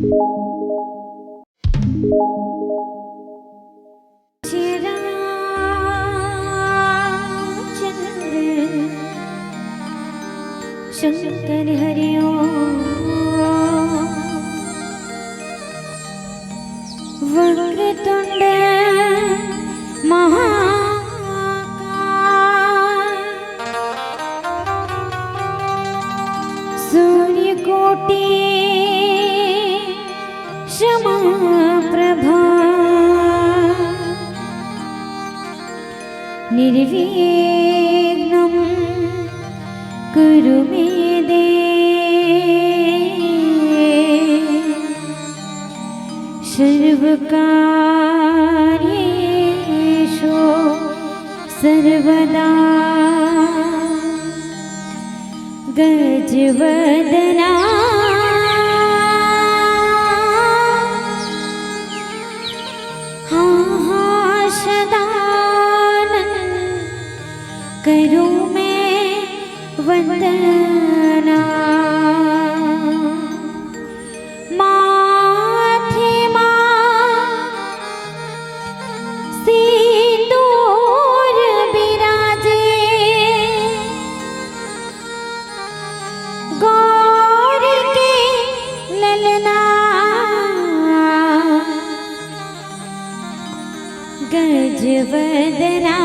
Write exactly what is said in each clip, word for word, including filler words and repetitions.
चराचर शंकर हरि ओम। वक्रतुंड महाकाय, सूर्यकोटि समप्रभा, निर्विघ्नं कुरु मे देव, सर्वकार्येषु सर्वदा। गजवदना, हाँ, हाँ, सदानंद करूँ मैं वंदना। माथे मा सिंदूर बिराजे, गौर के ललना गजवदना।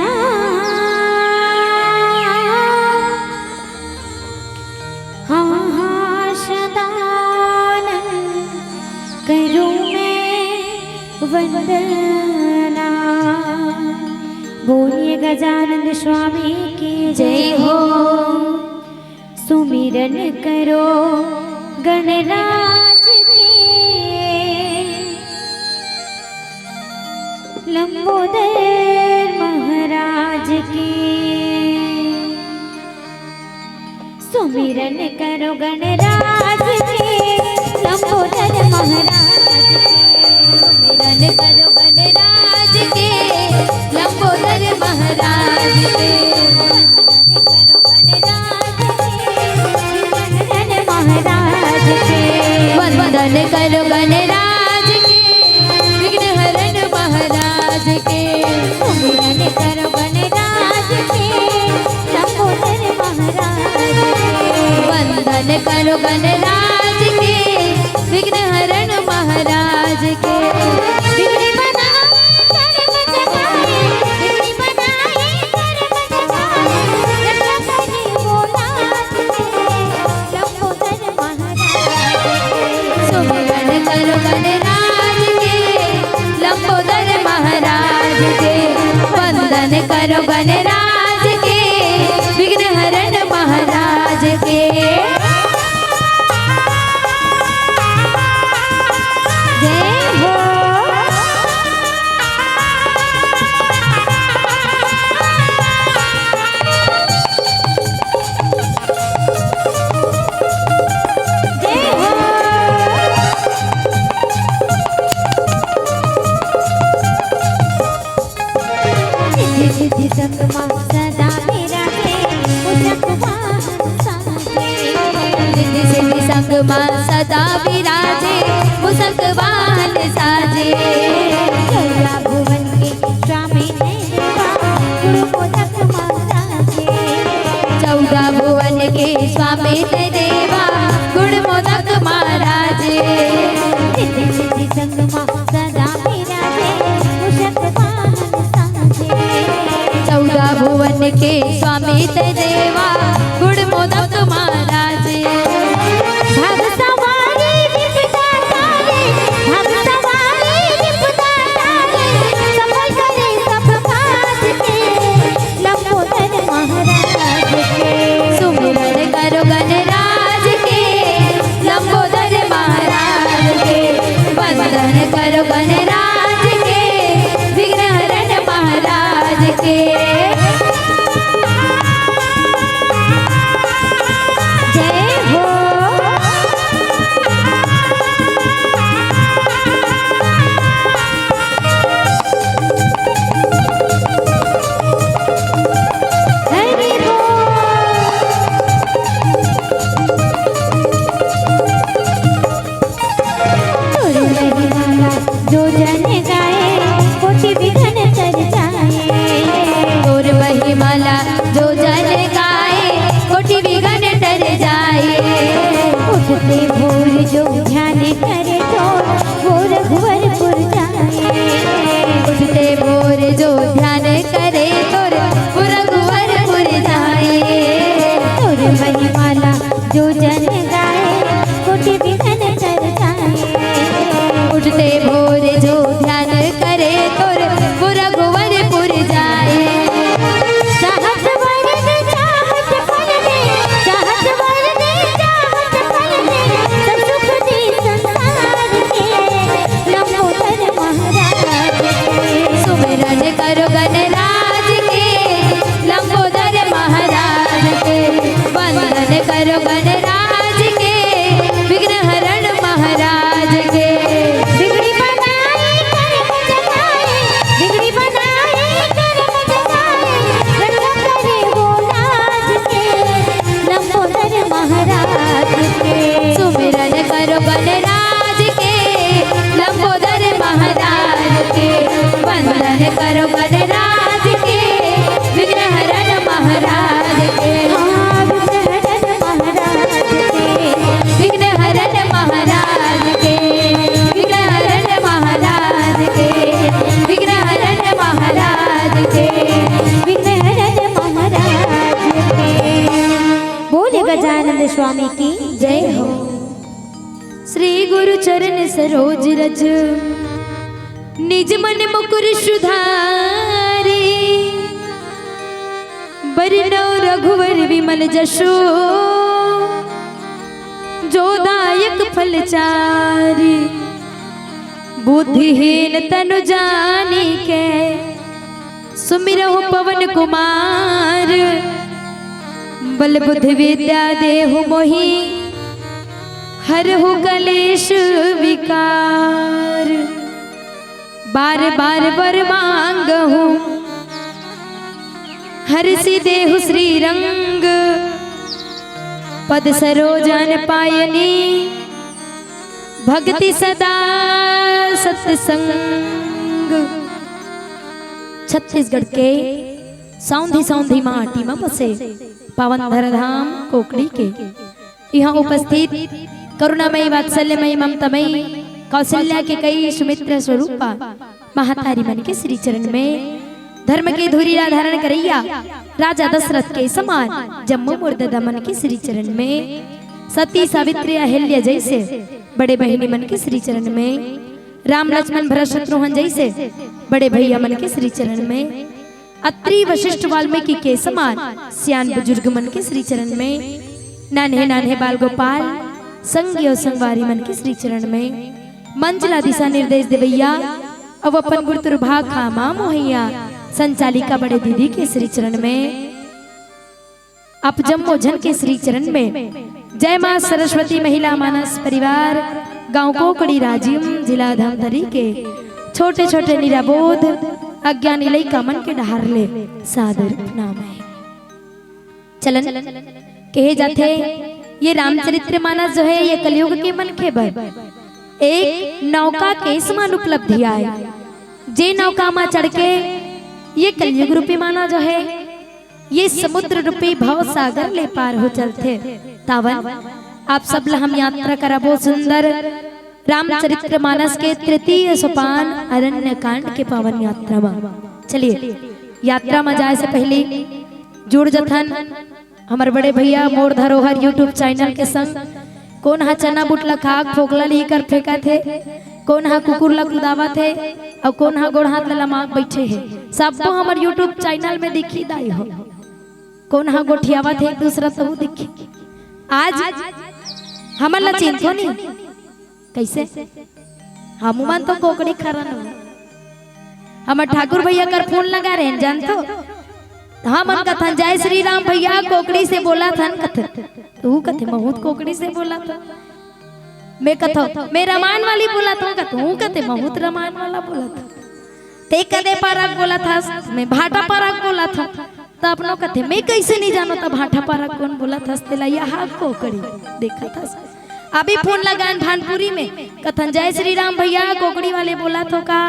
हाँ, हाँ, सदानंद करूँ मैं वंदना। बोलिए गजानंद स्वामी की जय हो। सुमिरन करो गणराज के, लंबोदर महाराज के। सुमिरन करो गणराज के, लंबोदर महाराज के। सुमिरन करो गणराज के, लंबोदर महाराज के। वंदन करो गणराज के, विघ्नहरण महाराज के। वंदन करो गणराज के, विघ्नहरण महाराज के। सुमिरन करो गणराज के, लंबोदर महाराज के। वंदन करो गणराज के, विघ्नहरण महाराज के। बिगड़ी बनाए, धर्म जगाए, बिगड़ी बनाए, धर्म जगाए। रक्षा करे वो लाज के, लंबोदर महाराज के। सुमिरन करो गणराज के, लंबोदर महाराज के। वंदन करो गणराज के, विघ्नहरण महाराज के। जय हो। जय हो। रिद्धि सिद्धि संग मा सदा विराजे, मूषक वाहन साजे। रिद्धि सिद्धि संग मा सदा विराजे, मूषक वाहन साजे। चौदह भुवन के स्वामी ते देवा, गुण मोदक महाराजे। चौदह भुवन के स्वामी ते देवा, गुण मोदक महाराजे। रिद्धि सिद्धि संग मा सदा विराजे, मूषक वाहन साजे। चौदह भुवन के स्वामी ते देवा, गुण मोदक महाराजे। भव सवारी विपदा टारे, भव सवारी विपदा टारे, सफल करे सब काज के, लंबोदर महाराज के। सुमिरन करो गणराज के, लंबोदर महाराज के। वंदन करो गणराज के, विघ्नहरण महाराज के। के। बिगड़ी बनाए कर्म जगाए, बिगड़ी बनाए कर्म जगाए, रक्षा करे वो लाज के। लंबोदर महाराज के। सुमिरन करो गणराज के, लंबोदर महाराज के। वंदन करो गणराज के, विघ्न हरण महाराज के। हाँ, विघ्न हरण महाराज के। विघ्न हरण महाराज के। विघ्न हरण महाराज के। विघ्न हरण महाराज के। विघ्न हरण महाराज के। बोले गजानंद स्वामी की जय हो। श्री गुरु चरण सरोज रज, निज मन मुकुर सुधारी। बरनउँ रघुवर विमल जसु, जो दायक फल चारी। बुद्धिहीन तनु जानिके, सुमिरहु पवन कुमार। बल बुद्धि विद्या देहु मोहि, हरहु कलेश विकार। बार बार वर मांगहु, हरषि देहु श्रीरंग। पद सरोज अनपायनी, भगति सदा सतसंग। छत्तीसगढ़ के सौंधी सौंधी माटी म बसे पावन धराधाम कोकड़ी के इहाँ उपस्थित करुणामयी, वात्सल्यमयी, ममतामयी, कौशल्या के कई, सुमित्रा स्वरूपा महतारी मन के श्री चरण में, धर्म के धुरी ला धारण करइया राजा दशरथ के समान जम्मो मोर ददा मन के श्री चरण में, सती सावित्री अहिल्या जइसे बड़े बहिनी मन के श्री चरण में, राम लक्ष्मण भरत शत्रुघ्न जइसे बड़े भइया मन के श्री चरण में, अत्रि वशिष्ठ वाल्मीकि के समान सियान बुजुर्ग मन के श्री चरण में, नान्हे नान्हे बाल गोपाल संगी अउ संगवारी मन के श्री चरण में, मंच ला दिशा निर्देश देवइया अउ अपन गुरु तुरभा खामा मोहइया संचालिका बड़े दीदी के श्री चरण में, आप जम्मो झन के श्री चरण में जय माँ सरस्वती महिला मानस परिवार गांव कोकड़ी राजिम जिला धमतरी के छोटे छोटे निराबोध अज्ञानी लइका मन के डहार ले सादर प्रणाम हे। चलन कहे जाथे ये रामचरित्र मानस जो हे ये कलयुग के मनखे बर एक नौका के समान उपलब्धि आय। जे नौका म चढ़ के ये कलयुग रूपी मानस जो हे ये समुद्र रूपी भव सागर ले पार हो चलथे। तावन आप सब ला हम यात्रा कराबो सुंदर रामचरित्र मानस के तृतीय सोपान अरण्य कांड के पावन यात्रा म। चलिए यात्रा म जाए से पहले जुड़ जथन हमर बड़े भइया मोर धरोहर YouTube चैनल के संग। कोन ह चना बुट ला खाक फोकला ली कर फेंकत हे, कोन ह कुकुर ला कुदावत हे, अउ कोन ह गोड़ हाथ ला लमाक बइठे हे। सब्बो हमर YouTube चैनल में दिखही दाई हो। कोन ह गोठियावत हे एक दूसरा तहू दिखही। आज हमन ला चिन्हथो नी। कइसे? हमू मन तो कोकड़ी खरन हो। हमर ठाकुर भइया कर फोन लगा रहेन, जानथो? हमन कथन, "जय श्री राम भइया, कोकड़ी से बोलत हन," कथे। तहू कथे, "महूँ त कोकड़ी से बोलत हँव।" मैं कथँव, "मैं रमायन वाली बोलत हँव," कथे। तहू कथे, "महूँ त रमायन वाला बोलत हँव।" ते कते पारा के बोलत हस? मैं भाटापारा के बोलत हँव। त अपनो कथे, "मैं कइसे नइ जानँव त भाटापारा के कोन बोलत हस तेला, ये हा कोकड़ी।" देखत हस? अभी फोन लगाएन भानपुरी में, कथन, "जय श्री राम भइया, कोकड़ी वाले बोलत हो का?"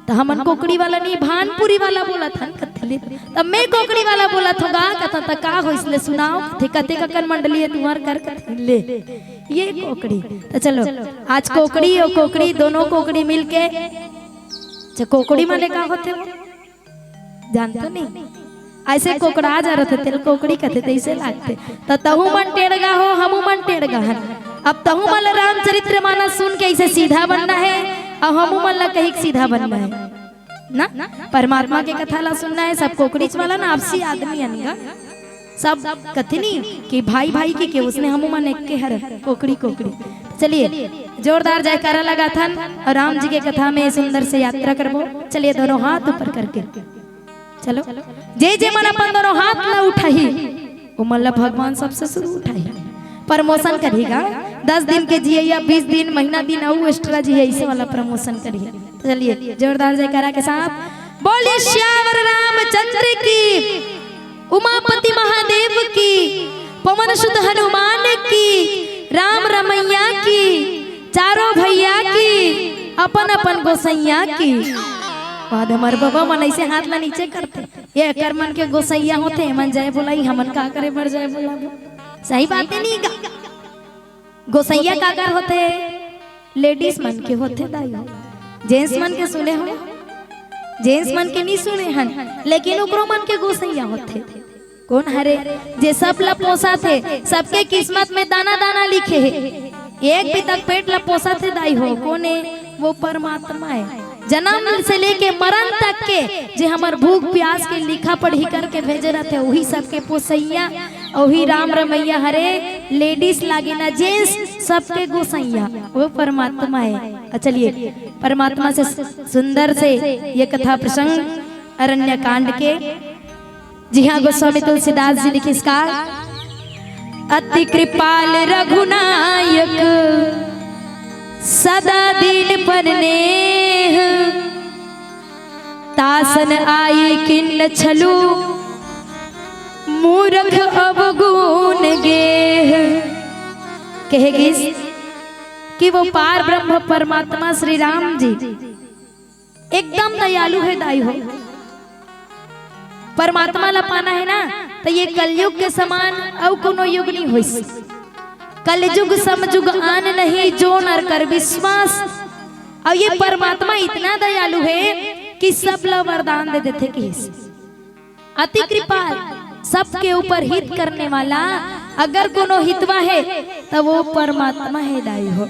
त हमन कोकड़ी वाला नहीं, भानपुरी वाला बोलत हन, कथे ले। त मैं कोकड़ी वाला बोलत हँव गा, कथन, "त का होइस ले सुनाव?" कथे, "कतेक अकन मंडली हे तुँहर कर?" कथे ले, ये कोकड़ी। त चलो, आज कोकड़ी अउ कोकड़ी, दोनों कोकड़ी मिलके, अच्छा, कोकड़ी माने का होथे वो? जानथो नहीं? अइसे कोकड़ा जा रथे, तेला कोकड़ी कथे, तइसे लागथे। त तहू मन टेड़गा हो, हमू मन टेड़गा हन। अब तहू मन ल रामचरित्र मानस सुन के अइसे सीधा बनना हे, अउ हमू मन ला कहिके सीधा बनना हे ना। परमात्मा के कथा ला सुनना हे, सब कोकड़ीच वाला ना, आपसी आदमी अन गा। सब कथे नी कि भाई भाई के, के उसने हमू मन एक्के हरन, कोकड़ी कोकड़ी। चलिए, जोरदार जयकारा लगाथन अउ राम जी के कथा में सुंदर से यात्रा करबो। चलिए, दोनों हाथ ऊपर करके चलो, जे जे मन अपन दोनों हाथ ला उठाही, ओमन ला भगवान सबसे शुरू उठाही, प्रमोशन करही गा। दस दिन के जियइया, बीस दिन, महीना दिन अउ एक्स्ट्रा जियइया, अइसे वाला प्रमोशन करिए। तो चलिए, जोरदार जयकारा के साथ बोलिए सियावर रामचंद्र की, उमापति महादेव की, पवन सुत हनुमान की, राम रमैया की, चारों भैया की, अपन अपन गोसैया की। बाद हमर बाबा मन अइसे हाथ ला नीचे करथे, ये एकर मन के गोसैया होथे, एमन जय बोलाई, हमन का करे बर जय बोलाबो? सही बात हे नहीं का? गोसैया काकर होथे? लेडीज मन के होथे दाई हो। जेंट्स मन के सुने हो? जेंट्स मन के नहीं सुने हन, लेकिन ओकरो मन के गोसैया होथे। कोन हरे? जे सब ला पोसथे, सबके किस्मत में दाना दाना लिखे हे। एक बितक पेट ला पोसथे दाई हो, कोन हे? वो परमात्मा हे। जन्म से लेके मरण तक के जे हमर भूख प्यास के लिखा पढ़ी करके भेजे रथे, वही सबके पोसैया, वही राम रमैया हरे। लेडीज लागे ना जेंट्स, सबके गोसैया वो परमात्मा हे। आ चलिए, परमात्मा से सुंदर से ये कथा प्रसंग अरण्य कांड के, जी हाँ, गोस्वामी तुलसीदास जी लिखिस का, अति कृपाल रघुनायक सदा दीन पर नेह, तासन आई किन्न छलु मूरख अवगुण गेह। कहे गिस कि वो पार ब्रह्म परमात्मा श्री राम जी एकदम दयालु हे दाई हो। परमात्मा ला पाना हे ना, तो ये कलयुग के समान अउ कोनो युग नहीं होइस। कलयुग सम जुग आन नहीं, जो नर कर विश्वास। अउ ये परमात्मा इतना दयालु हे कि सब ला वरदान दे देथे किहिस। अति कृपाल, सबके ऊपर हित करने वाला। अगर कोनो हितवा हे, त वो परमात्मा हे दाई हो।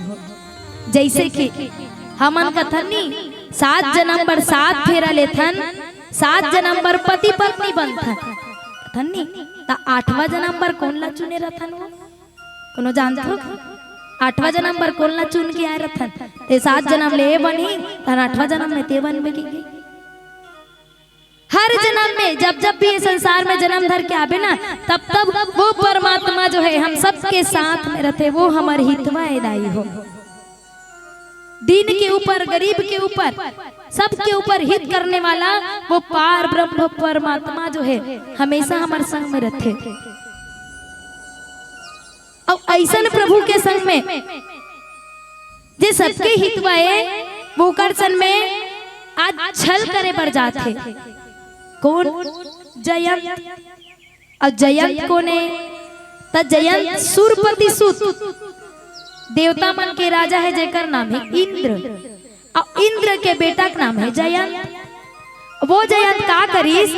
जइसे कि हमन कथन नी, सात जनम बर सात फेरा लेथन, सात जनम बर पति पत्नी बनथन, कथन नी, त आठवां जनम बर कोन ला चुने रथन वो? कोनो जानथो? आठवां जनम बर कोन ला चुन के आए रथन? ते सात जनम ले ए बनही, तहन आठवां जनम में ते बनबे कहिके। हर जनम में, जब जब भी ये संसार में जनम धर के आबे ना, तब तब वो परमात्मा जो हे, हम सबके साथ में रथे, वो हमर हितवा हे दाई हो। दीन के ऊपर, गरीब के ऊपर, सबके ऊपर हित करने वाला वो पार ब्रह्म परमात्मा जो हे, हमेशा हमर संग में रथे। अउ अइसन प्रभु के संग में जे सबके हितवा हे, वोकर संग में आज छल करे बर जात हे। कोन? जयंत। अउ जयंत कोन हे? त जयंत सुरपति सुत, देवता मन के राजा हे, जेकर नाम हे इंद्र। अउ इंद्र के बेटा के नाम हे जयंत। वो जयंत का करिस?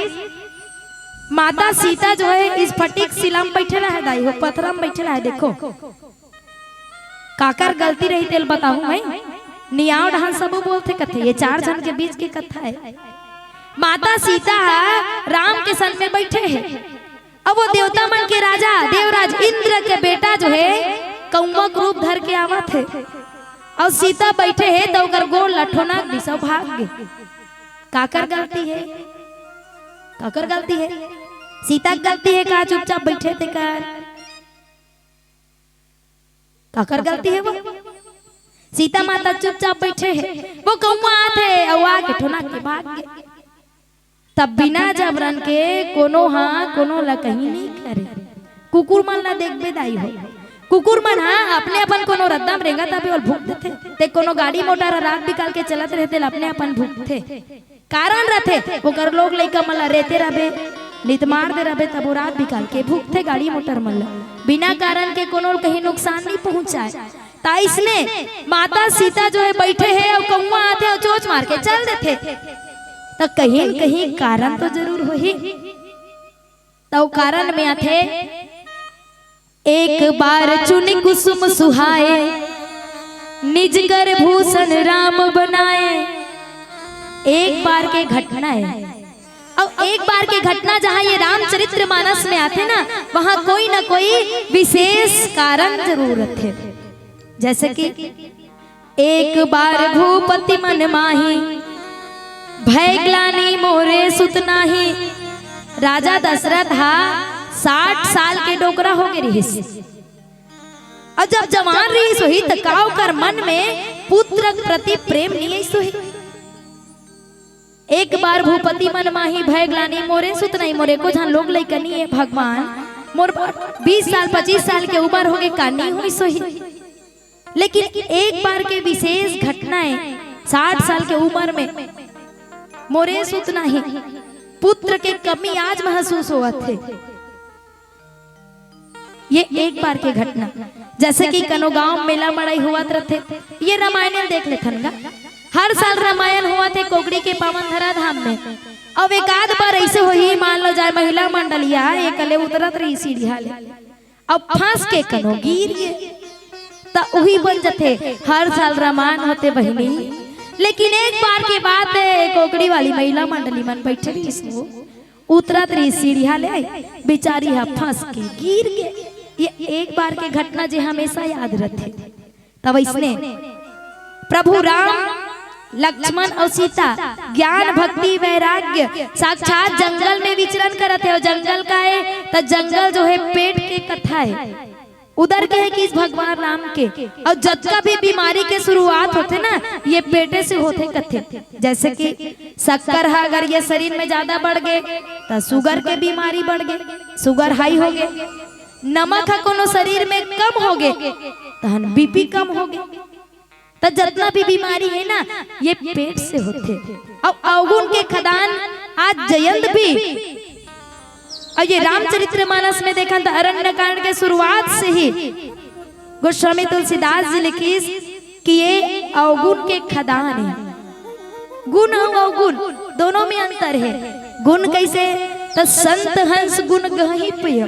माता सीता जो हे, स्फटिक शिला में बइठे रहे दाई हो, पथरा में बइठे रहे। देखो, काकर गलती रही तेल बताहूं मैं। नियाव डहान सबो बोलथे कथे, ये चार झन के बीच के कथा हे। माता सीता ह राम के संग में बइठे हे। अब वो देवता मन के राजा देवराज इंद्र के बेटा जो हे, कौआ के रूप धर के आवत हे। अउ सीता बइठे हे त ओकर गोड़ ला ठोनक दिस अउ भाग गे। काकर गलती हे? काकर गलती हे? सीता के गलती हे का? चुपचाप बइठे तेकर। काकर गलती हे वो? सीता माता चुपचाप बइठे हे, वो कौआ आत हे अउ आके ठोनक के भाग गे। तब बिना जबरन के कोनो हा कोनो ला कहीं नहीं करे। कुकुर मन ला देखबे दाई हो, कुकुर मन हा अपने अपन कोनो रद्दा म रेंगत आबे ओला भूंक देथे। ते कोनो गाड़ी मोटर ह रात बिकाल के चलत रहे तेला अपने अपन भूंकथे। कारण रथे, ओकर लोग लइका मन ला रेते रहबे, नित मार दे रहबे, तब वो रात बिकाल के भूंकथे गाड़ी मोटर मन ला। बिना कारण के कोनो ल कहीं नुकसान नहीं पहुंचाए। त अइसने माता सीता जो हे बइठे हे अउ कौआ आथे अउ चोंच मार के चल देथे, त कहीं न कहीं कारण तो जरूर होही। त वो कारण में आथे, एक बार चुनि कुसुम सुहाए, निज कर भूषण राम बनाए। एक बार के घटना हे, अउ एक बार के घटना जहां ये रामचरित्र मानस में आथे ना, वहां कोई ना कोई विशेष कारण जरूर रथे। जइसे कि एक बार भूपति मन माही, भय ग्लानि मोरे सुत नाही। राजा दशरथ हा साठ साल के डोकरा हो गे रिहिस। अउ जब जवान रहिस होही, त का ओकर मन में पुत्र के प्रति प्रेम नइ आइस होही? एक बार भूपति मन माही भय ग्लानि, मोरे सुत नहीं, मोरे को झन लोग लइका नइ हे भगवान, मोर बीस साल, पच्चीस साल के उमर होगे, का नइ होइस होही? लेकिन एक बार के विशेष घटना हे, साठ साल के उमर में मोरे सुत नहीं, पुत्र के कमी आज महसूस होवत हे। ये एक बार के घटना, जैसे कि कनो गांव मेला मड़ई होवत रथे, ये रामायण देख लेथन गा। हर साल रामायण होवत हे कोकड़ी के पावन धरा धाम में। अब एकाध बार ऐसे होही, मान लो जाए महिला मंडलिया, एकले उतरत रही सीढ़िया ले, अब फंस के कनो गिर गे, त उही बन जथे हर साल रामायण होथे बहिनी। लेकिन एक बार के बात हे, कोकड़ी वाली महिला मंडली मन बैठे रहिस वो, उतरत रही सीढ़िया ले, बेचारी ह फंस के गिर गे। ये एक बार के घटना जे हमेशा याद रथे। त वइसने प्रभु राम, लक्ष्मण अउ सीता ज्ञान, भक्ति, वैराग्य, साक्षात जंगल में विचरण करत हे। अउ जंगल का हे? त जंगल जो हे, पेट के कथा हे, उदर के हे कि भगवान राम के। अउ जतका भी बीमारी के शुरुआत होथे ना, ये पेटे से होथे कथे। जैसे कि शक्कर ह अगर ये शरीर में ज्यादा बढ़ गे, त शुगर के बीमारी बढ़ गे, शुगर हाई हो गे। नमक ह कोनो शरीर में कम हो गे, तहन बीपी कम हो गे। त जतना भी बीमारी हे ना, ये पेट से होथे। अउ अवगुण के खदान आज जयंत भी, अउ ये रामचरित्र मानस में देखन त अरण्य कांड के शुरुआत से ही गोस्वामी तुलसीदास जी लिखिस कि ये अवगुण के खदान हे। गुण अउ अवगुण दोनों में अंतर हे। गुण कइसे? त संत हंस गुण गहि प्रिय।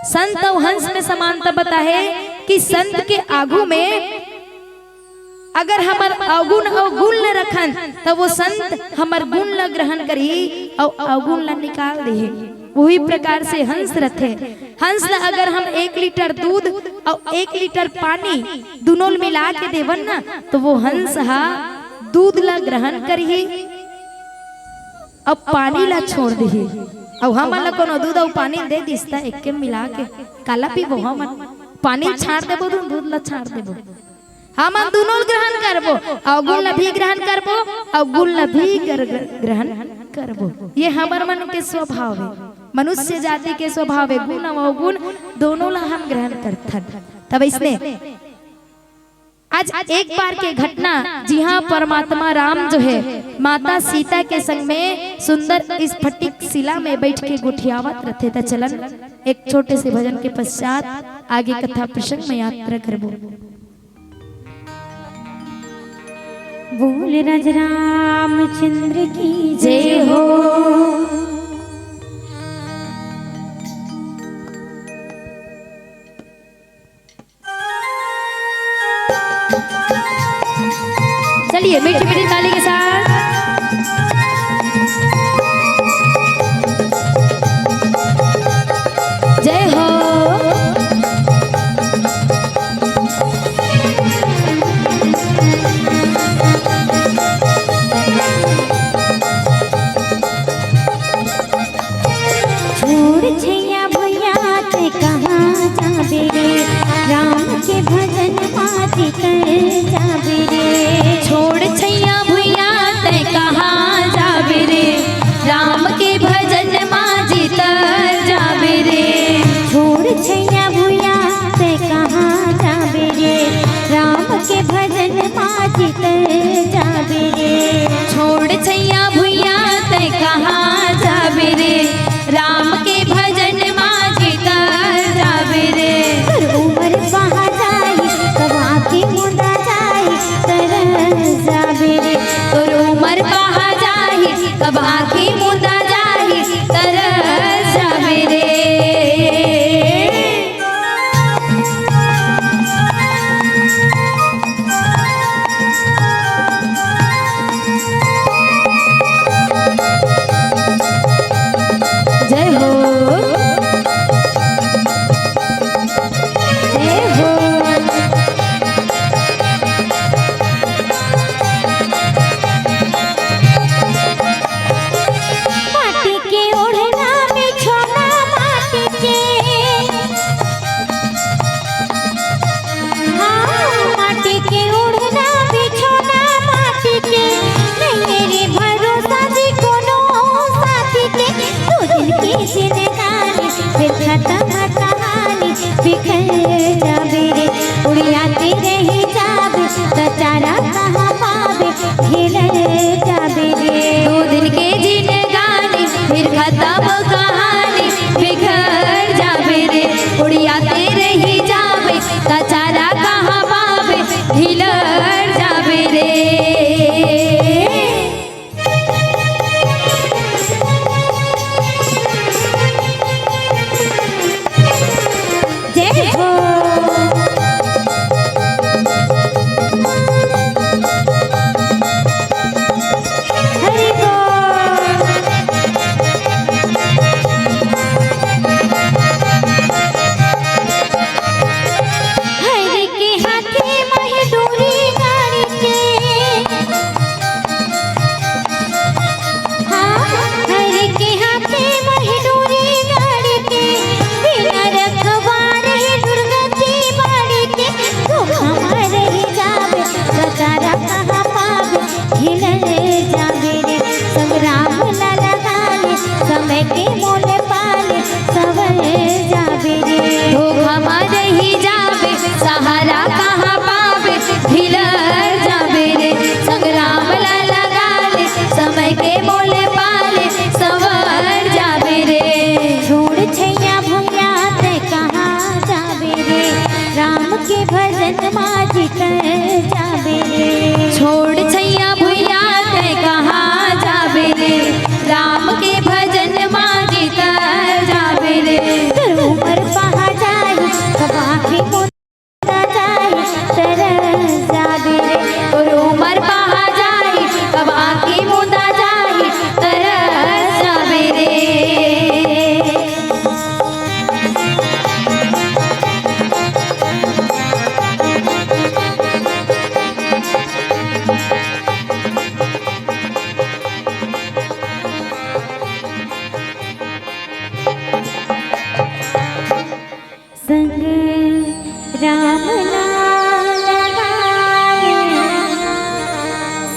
संत अउ हंस में समानता बताहे कि संत के आगू में अगर हमर अवगुण अउ गुण ल रखन, त वो संत हमर गुण ल ग्रहण करही अउ अवगुण ल निकाल देही। उही प्रकार से हंस रथे। हंस ल अगर हम एक लीटर दूध अउ एक लीटर पानी दुनों ल मिला के देवन ना, त वो हंस ह दूध ल ग्रहण करही अउ पानी ल छोड़ दिही। अउ हमन ल कोनो दूध अउ पानी दे दिस त एके मिला के काला पीबो हमन? पानी ल छांट देबो, दूध ल छांट देबो? हमन दुनों ल ग्रहण करबो, अवगुण ल भी ग्रहण करबो, अवगुण ल भी ग्र-, ग्र-, ग्रहण करबो। ये हमर मन के स्वभाव हे, मनुष्य जाति के स्वभाव हे। गुण अउ अवगुण दोनों ल हम ग्रहण करथन। त वइसने आज एक बार के घटना, जिहां परमात्मा राम जो हे, माता सीता के संग में सुंदर स्फटिक शिला में बैठ के गोठियावत रथे। त चलन एक छोटे से भजन के पश्चात आगे कथा प्रसंग में यात्रा करबो। बोल राज रामचंद्र की जय हो। चलिए, मीठी मीठी ताली के साथ। जय हो। छोड़ छैया भुइया तैं कहाँ जाबे रे, राम के भजन मा जीतल जाबे रे। छोड़ छैया भुइया तैं कहाँ जाबे रे, राम के भजन मा जीतल जाबे रे। छोड़ छैया भुइया तैं कहाँ जाबे रे, राम के भजन मा जीतल जाबे रे। छोड़ छैया भुइया तैं कहाँ जाबे रे, राम के भजन मा जीतल जाबे रे। तोर उमर पहा जाही, कब आँखी मुंदा जाही, तरस जाबे रे। तोर उमर पहा जाही, कब आँखी मुंदा जाही, तरस जाबे रे।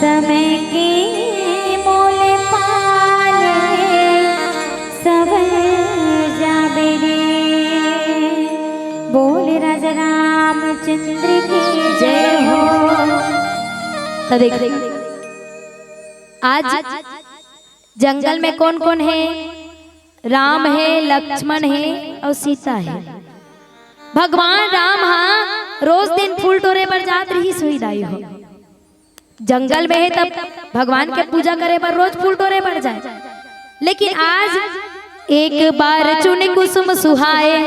समय के मोल पाल हे, सबर जाबे रे। बोल राजा रामचंद्र की जय हो। तो देख, आज जंगल में कौन कौन है? राम है, लक्ष्मण है और सीता है। भगवान राम हा रोज दिन फूल टोरे बर जात रहिस होही दाई हो। जंगल में है तब भगवान के पूजा करे बर रोज फूल टोरे बर जाए, लेकिन आज एक बार चुन कुसुम सुहाए,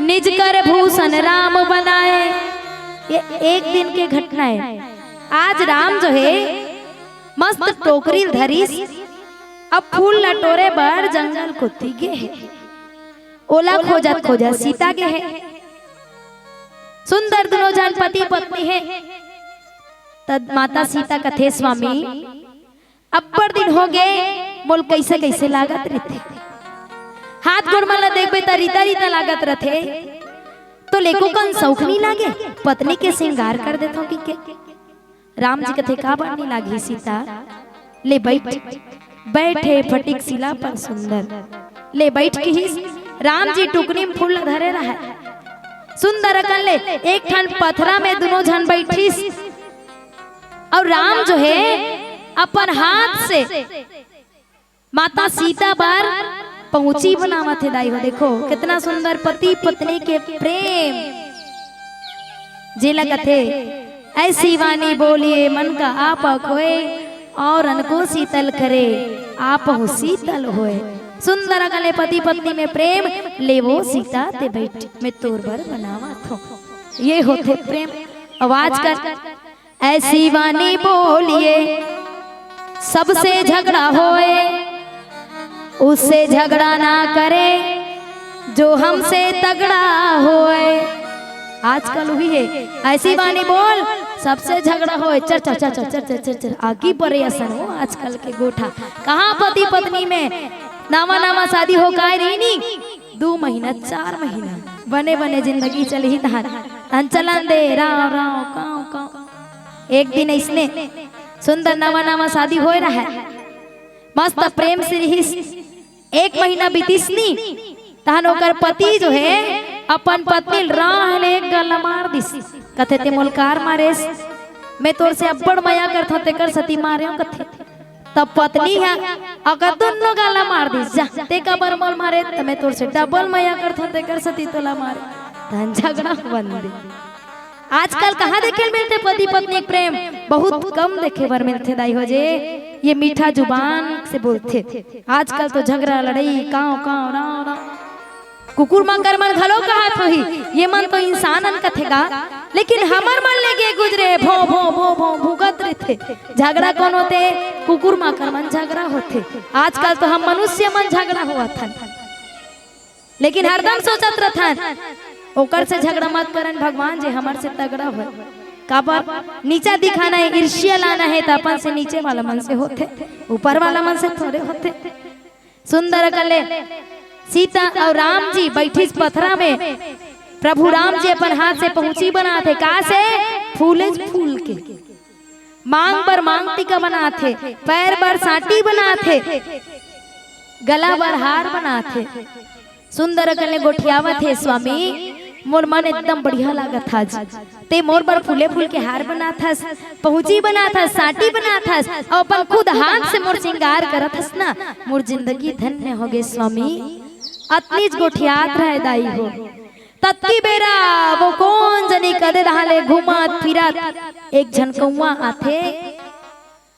निज कर भूषण राम बनाए। ये एक दिन के घटना है। आज राम जो है मस्त टोकरी ल धरिस, अब फूल ल टोरे बर जंगल कोती गे हे। ओला खोजत खोजत सीता गे हे। सुंदर दुनों झन पति पत्नी हे। तब माता सीता कथे, स्वामी, अब्बड़ दिन हो गे, मोल कइसे कइसे लागत रहिथे। हाथ गोड़ मन ल देखबे त रीता रीता लागत रथे। तो लेको कन सौख नी लागे, पत्नी के श्रृंगार कर देथों कि के। राम जी कथे, काबर नी लागही सीता, ले बैठ। बैठे फटिक सिला पर सुंदर, ले बैठ किहिस। राम जी टुकनी में फूल धरे रहय। सुंदर अकन ले एक ठन पथरा में दुनों झन बैठिस। और राम जो है अपन हाथ से माता सीता बर पहुंची बनावत हे दाई हो। देखो कितना सुंदर पति पत्नी के प्रेम, जेला कथे, ऐसी वाणी बोलिए मन का आपा खोए, और अनको शीतल करे आपहु शीतल होए। सुंदर अकन ले पति पत्नी में प्रेम, ले वो सीता ते बैठ, मैं तोर बर बनावत हों। ये होथे प्रेम। अब आजकल ऐसी वाणी बोलिए सबसे झगड़ा होए, उससे झगड़ा ना करे जो हमसे तगड़ा होए। आजकल वही है, ऐसी वाणी बोल सबसे झगड़ा होए। चर चर चर चर चर चर चर चर आगी परे असन हो आजकल के गोठा। कहाँ पति पत्नी में नावा नावा शादी हो काय रही नी, दू महीना चार महीना बने बने जिंदगी चलही तहन, तहन चलन दे राव राव काव काव। एक दिन अइसने सुंदर नवा नवा शादी होए रहय, मस्त प्रेम से रिहिस। एक महीना बीतिस नी, तहन ओकर पति जो है अपन पत्नी ल राह ले एक गल्ला मार दिस। कथे, "ते मोल कार मारेस, मैं तोर से अब्बड़ मया करथों, तेकर सती मारेंव," कथे। तब पत्नी ह अकर दुन्नो गाला मार दिस, "जा, ते काबर मोल मारे, त मैं तोर से डबल मया करथों, तेकर सती तोला मारे।" तहन झगड़ा बंद। आजकल कहाँ देखे ल मिलथे पति पत्नी के प्रेम? बहुत कम देखे बर मिलथे दाई हो जे, ये मीठा जुबान से बोलथे। आजकल तो झगड़ा लड़ई काव काव राव राव। कुकुर माकर मन घलो कहत होही, "ये मन तो इंसान अन कथे गा, लेकिन हमर मन ले गे गुजरे भों भों भों भों भूकत रहिथे।" झगड़ा कोन होथे? कुकुर माकर मन झगड़ा होथे। आजकल तो हम मनुष्य मन झगड़ा होवत हन, लेकिन हरदम सोचत रथन, "ओकर से झगड़ा मत करन भगवान, जे हमर से तगड़ा होय।" काबर? नीचा दिखाना है, ईर्ष्या लाना है, त अपन से नीचे वाला मन से होथे, ऊपर वाला मन से थोड़े होथे। सुंदर अकन ले सीता अउ राम जी बैठिस पथरा में। प्रभु राम जी अपन हाथ से पहुंची बनाथे, का से? फूले फूल के। मांग बर मांग टीका बनाथे, पैर बर सांटी बनाथे, गला बर हार बनाथे। सुंदर अकन ले गोठियावत हे, "स्वामी, मोर मन एकदम बढ़िया लागत हे आज। ते मोर बर फूले फूल के हार बनाथस, पहुंची बनाथस, सांटी बनाथस, अउ अपन खुद हाथ से मोर श्रृंगार करत हस ना, मोर जिंदगी धन्य होगे स्वामी।" अतनीच गोठियात रहय दाई हो। ततकी बेरा वो कोन जनी कदे डहार ले घूमत फिरत एक झन कौआ आथे।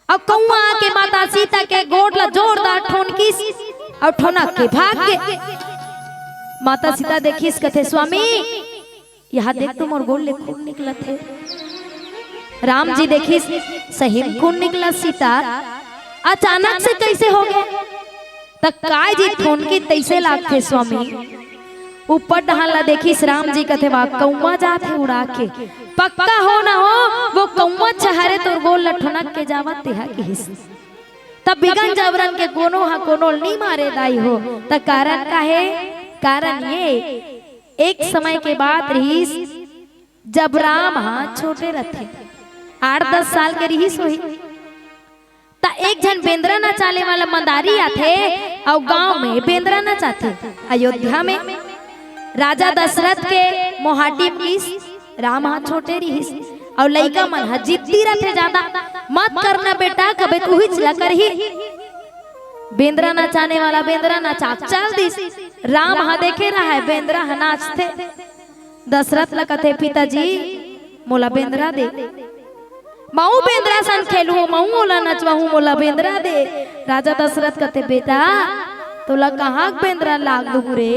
अउ कौआ आके माता सीता के गोड़ ला जोरदार ठोनकिस अउ ठोनक के भाग गे। माता सीता देखिस, कथे, "स्वामी, यहाँ देख तो मोर गोड़ ले खून निकलत हे।" राम जी देखिस, सही में खून निकलत, "सीता, अचानक से कइसे होगे?" त काय जी ठोनकी तइसे लागथे स्वामी? ऊपर डहार ला देखिस राम जी, कथे, "वाह, कौआ जात हे उड़ा के। पक्का हो ना हो, वो कौआ छहारे तोर गोड़ ला ठोनक के जावत तेहा," किहिस। तब बिगन जबरन के कोनो हा कोनो ल नी मारे दाई हो। त कारण का हे? कारण ये, एक समय के बात रिहिस, जब राम हा छोटे रथे, आठ दस साल के रिहिस होही, एक झन बेंदरा नचाने वाला मंदारी आथे अउ गांव में बेंदरा नचाथे। अयोध्या में राजा दशरथ के मोहाटी में गिस, राम ह छोटे रिहिस, अउ लइका मन ह जिद्दी रथे ज्यादा, "मत करना बेटा, कबे त उहिच ला करही।" बेंदरा नचाने वाला बेंदरा नचा चल दिस। राम ह देखे रहय बेंदरा ह नाचथे। दशरथ ल कथे, "पिताजी, मोला बेंदरा दे, महूं बेंदरा सन खेलहूं, महूं ओला नचवाहूं, मोला बेंदरा दे।" राजा दशरथ कथे, "बेटा, तोला कहां के बेंदरा लाग दूं रे?"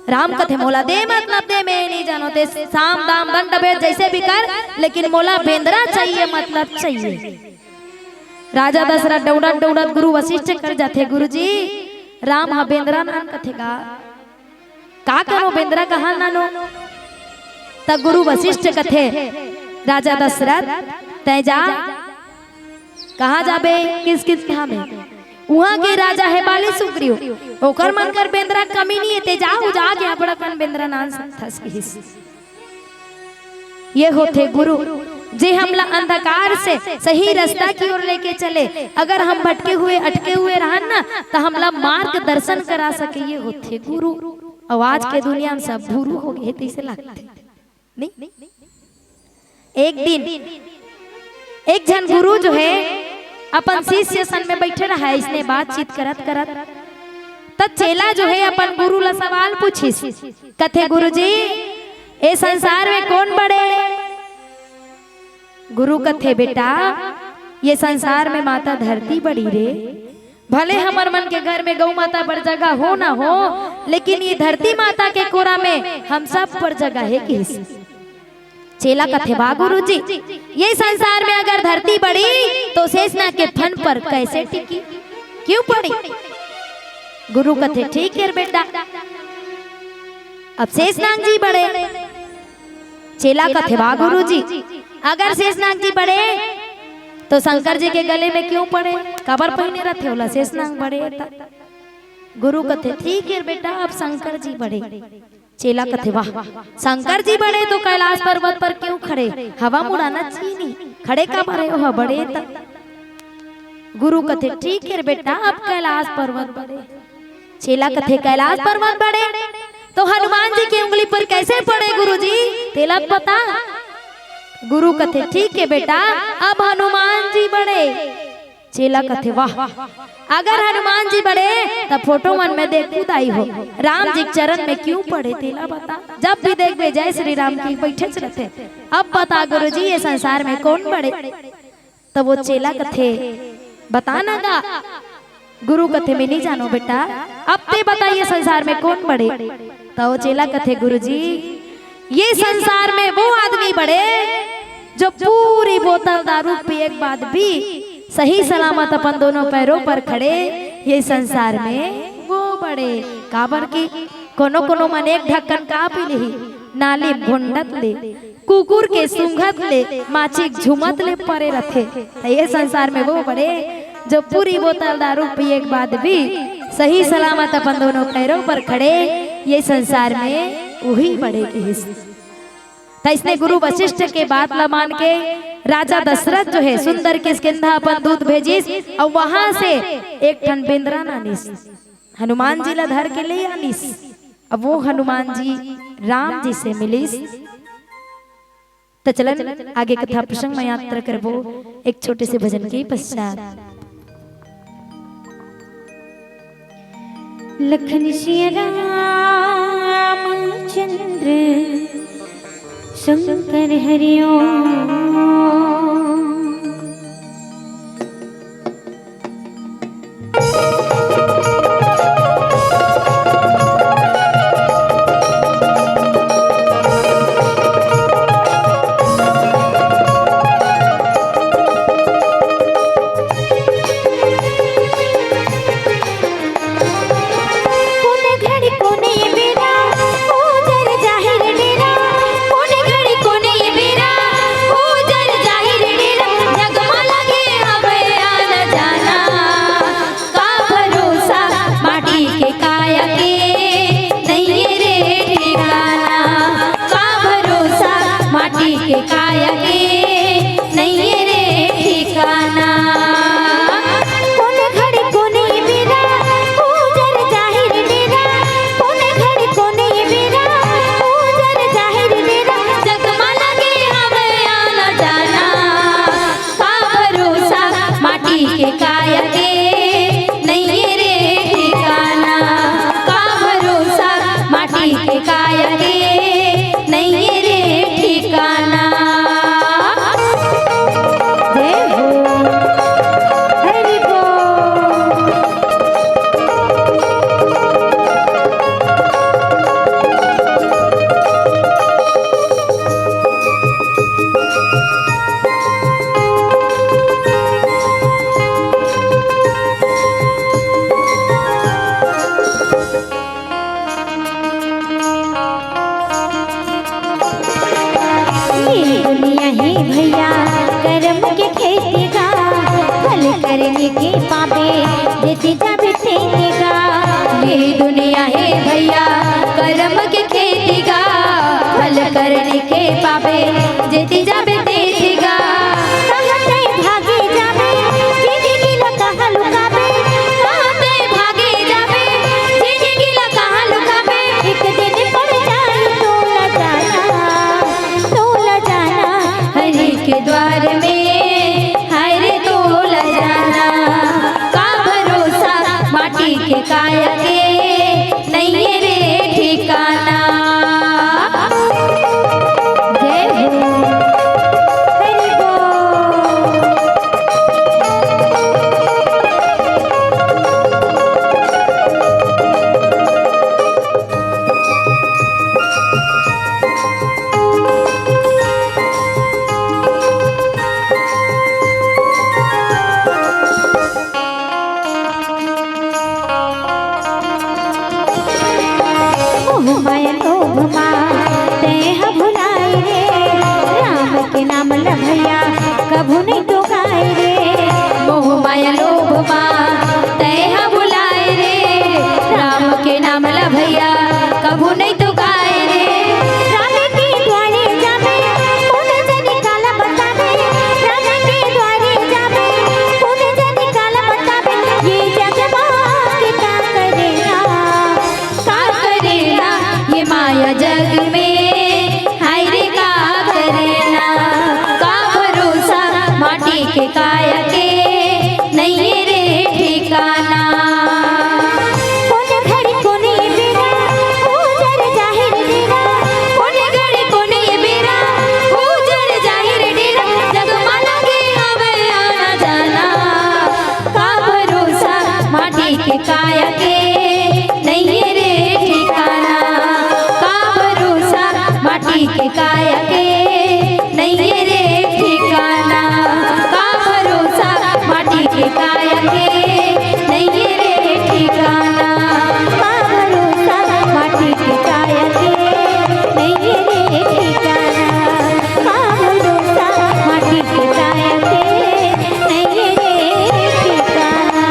राम कथे, "मोला दे, मतलब दे, मैं नइ जानों, ते साम दाम दंड भेद जइसे भी कर, लेकिन मोला बेंदरा चाहिए, मतलब चाहिए।" राजा दशरथ दउड़त दउड़त गुरु वशिष्ठ कर जाथे, "गुरुजी, राम ह बेंदरा नान कथे गा, का करों, बेंदरा कहां नानों?" त गुरु वशिष्ठ कथे, "राजा दशरथ, तैं जा।" "कहां जाबे?" "किसकिंधा में।" "उहां के राजा हे बाली सुग्रीव, ओकर मन कर बेंदरा कमी नइ हे, तैं जा, उहां जाके अब्बड़ अकन बेंदरा नान सकथस," किहिस। ये होथे गुरु, जे हमला अंधकार से सही रास्ता की ओर लेके चले। अगर हम भटके हुए, अटके हुए रहन ना, त हमला मार्गदर्शन करा सके, ये होथे गुरु। अउ आज के दुनिया में सब गुरु हो गे हे, तइसे लगथे, नहीं? एक दिन एक झन गुरु जो हे, अपन शिष्य सन में बइठे रहय, अइसने बातचीत करत करत, त चेला जो हे, अपन गुरु ला सवाल पूछिस, कथे, "गुरुजी, ए संसार में कोन बड़े?" गुरु कथे, "बेटा, ये संसार में माता धरती बड़ी रे। भले हमर मन के घर में गऊ माता बर जगह हो ना हो, लेकिन ये धरती माता के कोरा में हम सब बर जगह हे," किहिस। चेला कथे, "वाह गुरुजी, ये संसार में अगर धरती बड़ी, तो शेषनाग के फन पर कइसे टिकी? क्यों पड़ी?" गुरु कथे, "ठीक हे बेटा, अब शेषनाग जी बड़े।" चेला कथे, "वाह गुरुजी, अगर शेषनाग जी बड़े, तो शंकर जी के गले में क्यों पड़े? काबर पहिने रथे ओला शेषनाग बड़े त?" गुरु कथे, "ठीक हे बेटा, अब शंकर जी बड़े।" चेला कथे, "वाह, शंकर जी बड़े तो कैलाश पर्वत पर क्यों खड़े? हवा में उड़ाना चाहिए नहीं, खड़े काबर हे ओहा बड़े त?" गुरु कथे, "ठीक हे बेटा, अब कैलाश पर्वत बड़े।" चेला कथे, "कैलाश पर्वत बड़े तो हनुमान जी के उंगली पर कइसे पड़े गुरुजी? तेला बता।" गुरु कथे, "ठीक हे बेटा, अब हनुमान जी बड़े।" चेला कथे, "वाह, अगर हनुमान जी बड़े, त फोटो मन में देखहूं दाई हो, राम जी के चरण में क्यों पड़े, तेला बता। जब भी देखबे, जय श्री राम कहि बइठेच रथे। अब बता गुरुजी, ये संसार में कोन बड़े?" त वो चेला कथे, "बता ना गा।" गुरु कथे, "मैं नइ जानों बेटा, अब तैं बता, ये संसार में कोन बड़े?" त वो चेला कथे, "गुरुजी, ये संसार में वो आदमी बड़े, जो पूरी बोतल दारू पिए के बाद भी सही सलामत अपन दोनों पैरों पर खड़े, ये संसार में वो बड़े।" काबर कि कोनो कोनो मन एक ढक्कन का पी लिही, नाली में घोंडत ले, कुकुर के सूंघत ले, माछी के झूमत ले परे रथे। त ये संसार में वो बड़े, जो पूरी बोतल दारू पिए के बाद भी सही सलामत अपन दोनों पैरों पर खड़े, ये संसार में उही बड़े, किहिस। त अइसने गुरु वशिष्ठ के बात ला मान के राजा दशरथ जो हे, सुंदर किष्किंधा अपन दूत भेजिस, अउ वहां से एक ठन बेंदरा नानिस, हनुमान जी ला धर के ले आनिस। अब वो हनुमान जी राम जी से मिलिस। त चलन आगे कथा प्रसंग में यात्रा करबो एक छोटे से भजन के पश्चात। लखन सिया राम चंद्र शंकर हरिओम। करम के खेती गा, फल करने के पाबे, जेती जाबे तेती गा। ये दुनिया हे भैया, करम के खेती गा, फल करने के पाबे, जेती जाबे तेती गा। कहाँ तैं भागे जाबे, जिंदगी ला कहाँ लुकाबे, कहाँ तैं भागे जाबे, जिंदगी ला कहाँ लुकाबे। एक दिन पड़ जाही तोला जाना, तोला जाना। हरि के द्वार में, हाय रे तोला जाना। का भरोसा माटी के काया के, नइये रे ठिकाना। जय हो। हरि बोल। मोह माया लोभ मा तैं ह भुलाए रे, राम के नाम ल भैया कभू नइ टोकाए रे। मोह माया लोभ मा तैं ह भुलाए रे, राम के नाम ल भैया कभू नइ टोकाए रे। राम के द्वारे जाबे, कोन जनी काला बताबे, राम के द्वारे जाबे, कोन जनी काला बताबे। ये जग मा के का करेला, का करेला, ये माया जग में, हाय रे का करेला। का भरोसा माटी के काया के, नइये रे ठिकाना। कोन घड़ी कोन ये बेरा, उजर जाही रे डेरा। कोन घड़ी कोन ये बेरा, उजर जाही रे डेरा। जगमग के हवे आना जाना। का भरोसा माटी के काया के, नइये रे ठिकाना। का भरोसा माटी के काया के, नइये रे ठिकाना। का भरोसा माटी के काया के, नइये रे ठिकाना। का भरोसा माटी के काया के, नइये रे ठिकाना। का भरोसा माटी के काया के, नइये रे ठिकाना।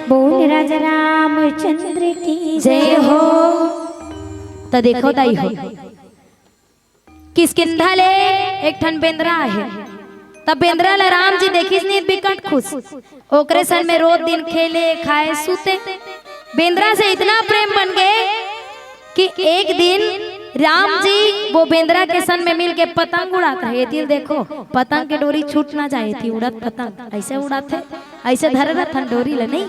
बोल राजा रामचंद्र की जय हो। त देखो दाई हो, किष्किंधा ले एक ठन बेंदरा आहे। तब बेंदरा ला राम जी देखिस नी, बिकट खुश। ओकरे सन में रोज दिन खेले, खाए, सूते। बेंदरा से इतना प्रेम बन गए कि एक दिन राम जी वो बेंदरा के सन में मिल के पतंग उड़ात रहे। ये दिल देखो, पतंग के डोरी छूट ना जाए थी, उड़त पतंग ऐसे उड़ात हे, ऐसे धरे रहथन डोरी ला, नहीं?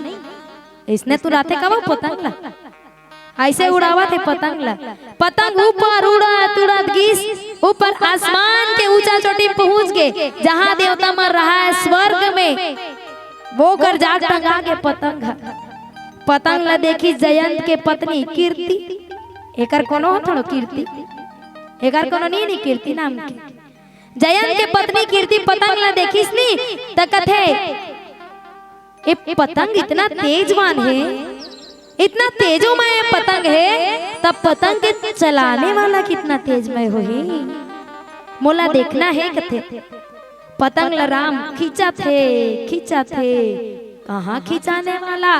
इसने तू राते का वो पतंग ला, ऐसे उड़ावत हे पतंग ला। पतंग ऊपर उड़त उड़त गिस, ऊपर आसमान के ऊंचा चोटी पहुंच गे, जहां देवता मन रहा है स्वर्ग में, वो कर जाग टंगा के पतंग ह। पतंग ला देखी जयंत के पत्नी कीर्ति, एकर कोनो हो थोड़ो कीर्ति, एकर कोनो नी, नी कीर्ति नाम के। जयंत के पत्नी कीर्ति पतंग ला देखिस नी, त कथे, "ए पतंग इतना तेजवान हे, इतना तेजोमय पतंग हे, तब पतंग के चलाने वाला कितना तेजमय होही, मोला देखना हे," कथे। पतंग ला राम खींचत हे, खींचत हे, कहाँ खिंचाने वाला,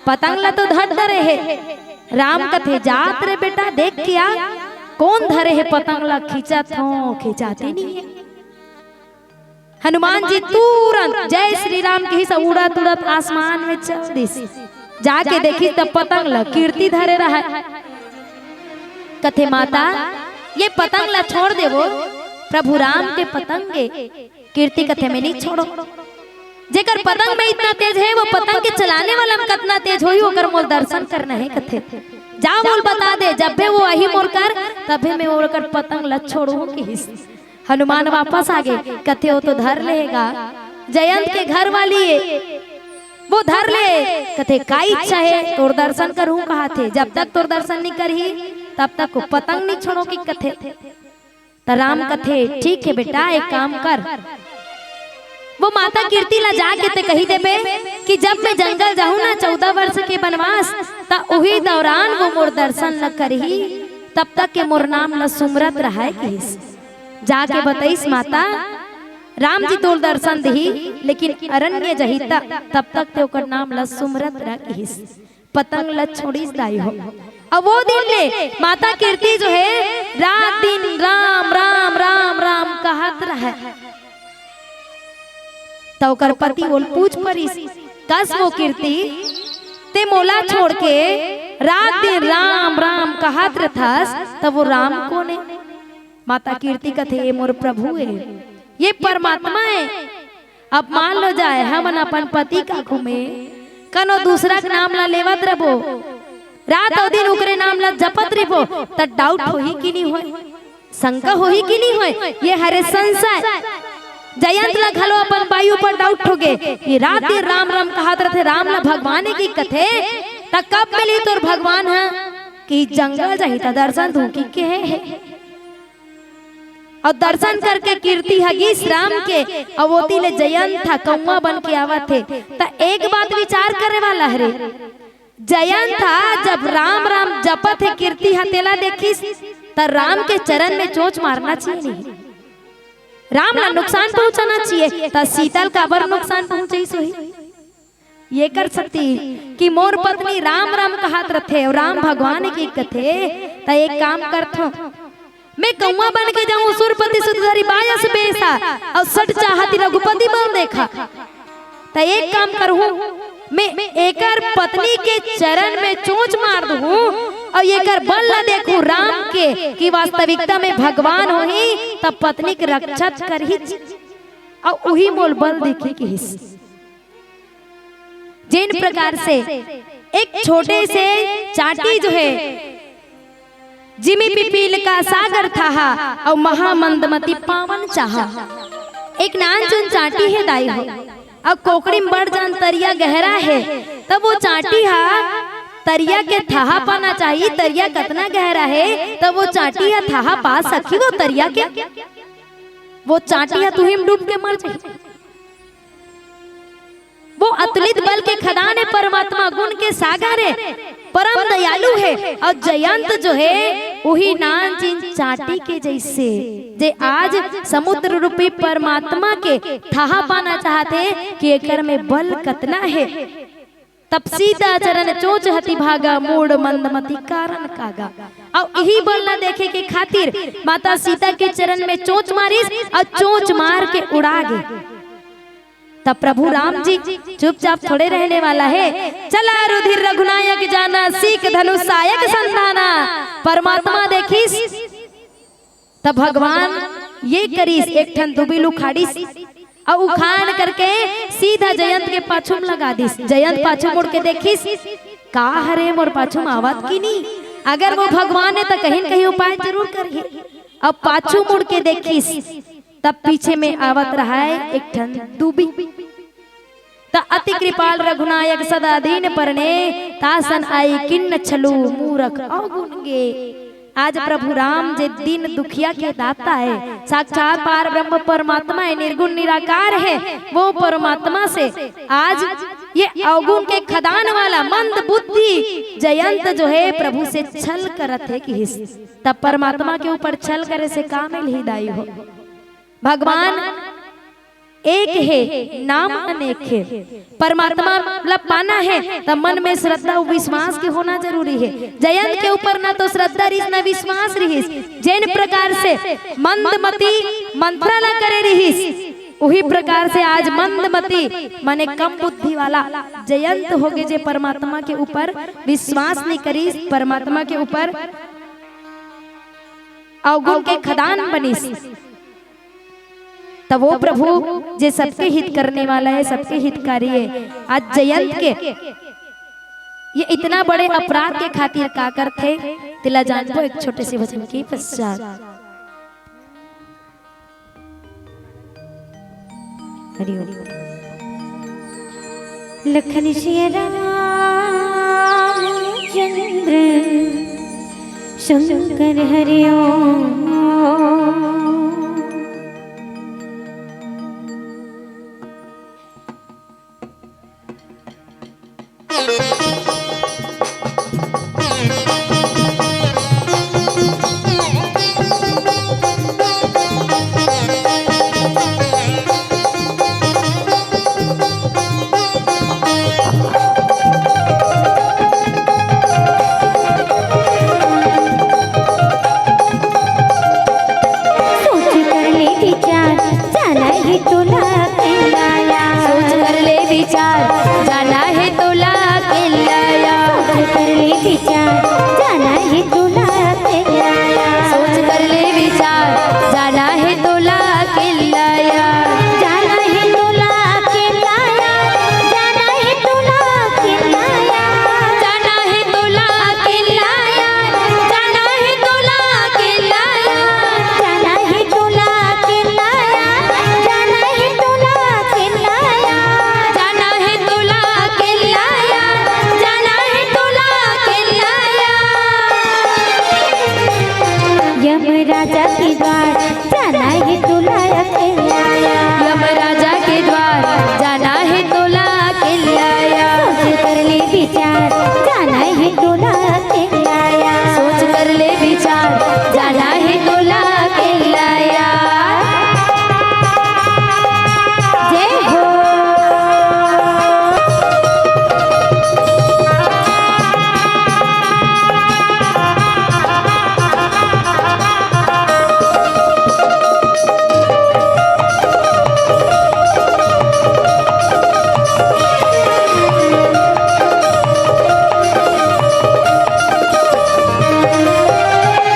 पतंग ला तो धर धरे हे। राम कथे, "जात रे बेटा, देख के आ, कोन धरे हे पतंग ला, खिंचत हों, खिंचाते नहीं हे।" हनुमान जी तुरंत जय श्री राम कहिस, उड़त उड़त आसमान में चल दिस। जाके देखिस त पतंग ला कीर्ति धरे रहय। कथे, "माता, ये पतंग ला छोड़ देवो, प्रभु राम के पतंग ए।" कीर्ति कथे, "मैं नहीं छोड़ों।" जेकर पतंग में इतना तेज हे, वो पतंग के चलाने वाला में कतना तेज होही, ओकर मोर दर्शन करना हे, कथे। "जा मोल बता दे, जब भी वो आही मोर कर, तभे मैं ओकर पतंग ला छोड़ों," कहिस। हनुमान वापस आ गे, कथे, "वो तो धर लेगा, जयंत के घर वाली हे, वो धर ले।" कथे, "का इच्छा हे?" "तोर दर्शन करहूं," कहाथे, "जब तक तोर दर्शन नहीं करही, तब तक वो पतंग नहीं छोड़ों," कथे। त राम कथे, "ठीक हे बेटा, एक काम कर, वो माता कीर्ति ला जाके ते कही देबे कि जब मैं जंगल जाहूं ना चौदह वर्ष के बनवास, त उही दौरान वो मोर दर्शन ल करही, तब तक के मोर नाम ल सुमरत रहय," कहिस। जाके बतइस माता, राम जी तोल दर्शन दिही, लेकिन अरण्य जही त, तब तक ते ओकर नाम ल सुमरत रह किहिस, पतंग ल छोड़िस दाई हो। अब वो दिन ले माता कीर्ति जो हे, रात दिन राम, राम, राम, राम कहत रहय। त ओकर पति ओल पूछ परिस, "कस वो कीर्ति, ते मोला छोड़ के रात दिन राम, राम कहत रथस, त वो राम कोन ए?" माता कीर्ति कथे, "ये मोर प्रभु ए, ये परमात्मा ए।" अब मान लो जाए, हमन अपन पति का घूमे, कनो दूसरा के नाम ला लेवत रबो, रात अउ दिन ओकरे नाम ला जपत रहिबो, त doubt होही कि नहीं होय? शंका होही कि नहीं होय? ये हरे संशय। जयंत ला घलो अपन बाई ऊपर doubt होगे, ये रात दिन राम राम कहत रथे, राम ला भगवान ए कि कथे, त कब मिली तोर भगवान ह? कि जंगल जाही त दर्शन दू कि कहे हे। अउ दर्शन करके कीर्ति ह गिस राम के, अउ ओती ले जयंत ह कौआ बन के आवत हे। त एक बात विचार करे वाला हरे, जयंत ह जब राम राम जपत हे, कीर्ति ह तेला देखिस, त राम के चरण में चोंच मारना चाहिए नहीं? राम ला नुकसान पहुंचाना चाहिए, त सीता ल काबर नुकसान पहुंचाइस होही? ये कर सकती कि मोर पत्नी राम राम कहत रथे अउ राम भगवान के कथे, त एक काम करथों, मैं कौआ बन के जाऊं, सुरपति सुतधरी बायस बेसा, अउ सट चाहती रघुपति बल देखा। त एक काम करहूं, मैं एकर पत्नी के चरण में चोंच मार दूं अउ एकर बल ला देखूं राम के कि वास्तविकता में भगवान होही त पत्नी के रक्षा करही, अउ उही मोल बल देखी किहिस। जेन प्रकार से एक छोटे से चांटी जो हे, जिमि पिपीलका सागर थाहा, अउ महामंदमती पावन चाहा। एक नानचुन चांटी हे दाई हो, अउ कोकड़ी म बड़ जान तरिया गहरा हे, तब वो चांटी हा तरिया के थाहा पाना चाही, तरिया कतना गहरा हे, तब वो चांटी हा थाहा पा सकही वो तरिया के? वो चांटी हा तुही म डूब के मर जाही। वो अतुलित बल के खदान हे, परमात्मा गुण के सागर हे, परम दयालु हे। अउ जयंत जो हे, उही नानचिन चांटी के जइसे, जे आज समुद्र रूपी परमात्मा के थाहा पाना चाहत हे कि एकर में बल कतना हे। तब सीता चरण चोंच हति भागा, मूढ़ मंदमती कारण कागा। अउ इही बल ला देखे के खातिर माता सीता के चरण में चोंच मारिस अउ चोंच मार के उड़ा गे। तब प्रभु राम जी चुपचाप थोड़े रहने वाला हे। चला रुधिर रघुनायक जाना, सीख धनुष सायक संधाना। परमात्मा देखिस, तब भगवान ये करिस, एक ठन दुबिल उखाड़िस अउ उखाड़ करके सीधा जयंत के पाछू म लगा दिस। जयंत पाछू मुड़ के देखिस, का हरे मोर पाछू म आवत कि नी? अगर वो भगवान हे त कहीं न कहीं उपाय जरूर करही। अब पाछू मुड़ के देखिस, तब पीछे में आवत रहय एक ठन दुबी। त अति कृपाल रघुनायक सदा दीन परने, तासन आई किन्न छलु मूरख अवगुण गे। आज प्रभु राम जे दीन दुखिया के दाता हे, साक्षात पार ब्रह्म परमात्मा हे, निर्गुण निराकार हे, वो परमात्मा से आज ये अवगुण के खदान वाला मंद बुद्धि जयंत जो हे प्रभु से छल करत हे किहिस। तब परमात्मा के ऊपर छल करे से का मिलही दाई हो? भगवान एक हे, नाम अनेक हे। परमात्मा ला पाना हे, त मन में श्रद्धा अउ विश्वास के होना जरूरी हे। जयंत के ऊपर न तो श्रद्धा रिहिस, न विश्वास रिहिस। जेन प्रकार से मंदमती मंथरा ला करे रिहिस, उही प्रकार से आज मंदमती, माने कम बुद्धि वाला जयंत होगे, जे परमात्मा के ऊपर विश्वास नइ करिस, परमात्मा के ऊपर अवगुण के खदान बनिस। त वो प्रभु जे सबके हित करने वाला हे, सबके हितकारी हे, आज जयंत के ये इतना बड़े अपराध के खातिर का करथे, तेला जानबो एक छोटे से भजन के पश्चात। हरि ओम। लखन सिया रामचंद्र शंकर हरि ओम। तोला अकेल्ला या। सोच कर ले विचार, जाना हे तोला अकेल्ला या। सोच कर ले विचार, जाना हे तोला अकेल्ला या। सोच कर ले विचार, जाना हे तोला अकेल्ला या। जाना हे तोला अकेल्ला या, जाना हे तोला अकेल्ला या। जाना हे तोला अकेल्ला या, जाना हे तोला अकेल्ला या। जाना हे तोला अकेल्ला या, जाना हे तोला अकेल्ला या। जाना हे तोला अकेल्ला या, जाना हे तोला अकेल्ला या। यमराजा के द्वार, जाना हे तोला अकेल्ला या। यमराजा के द्वार, जाना हे तोला अकेल्ला या। सोच कर ले विचार, जाना हे तोला अकेल्ला या। सोच कर ले विचार, जाना हे तोला अकेल्ला या। जय हो।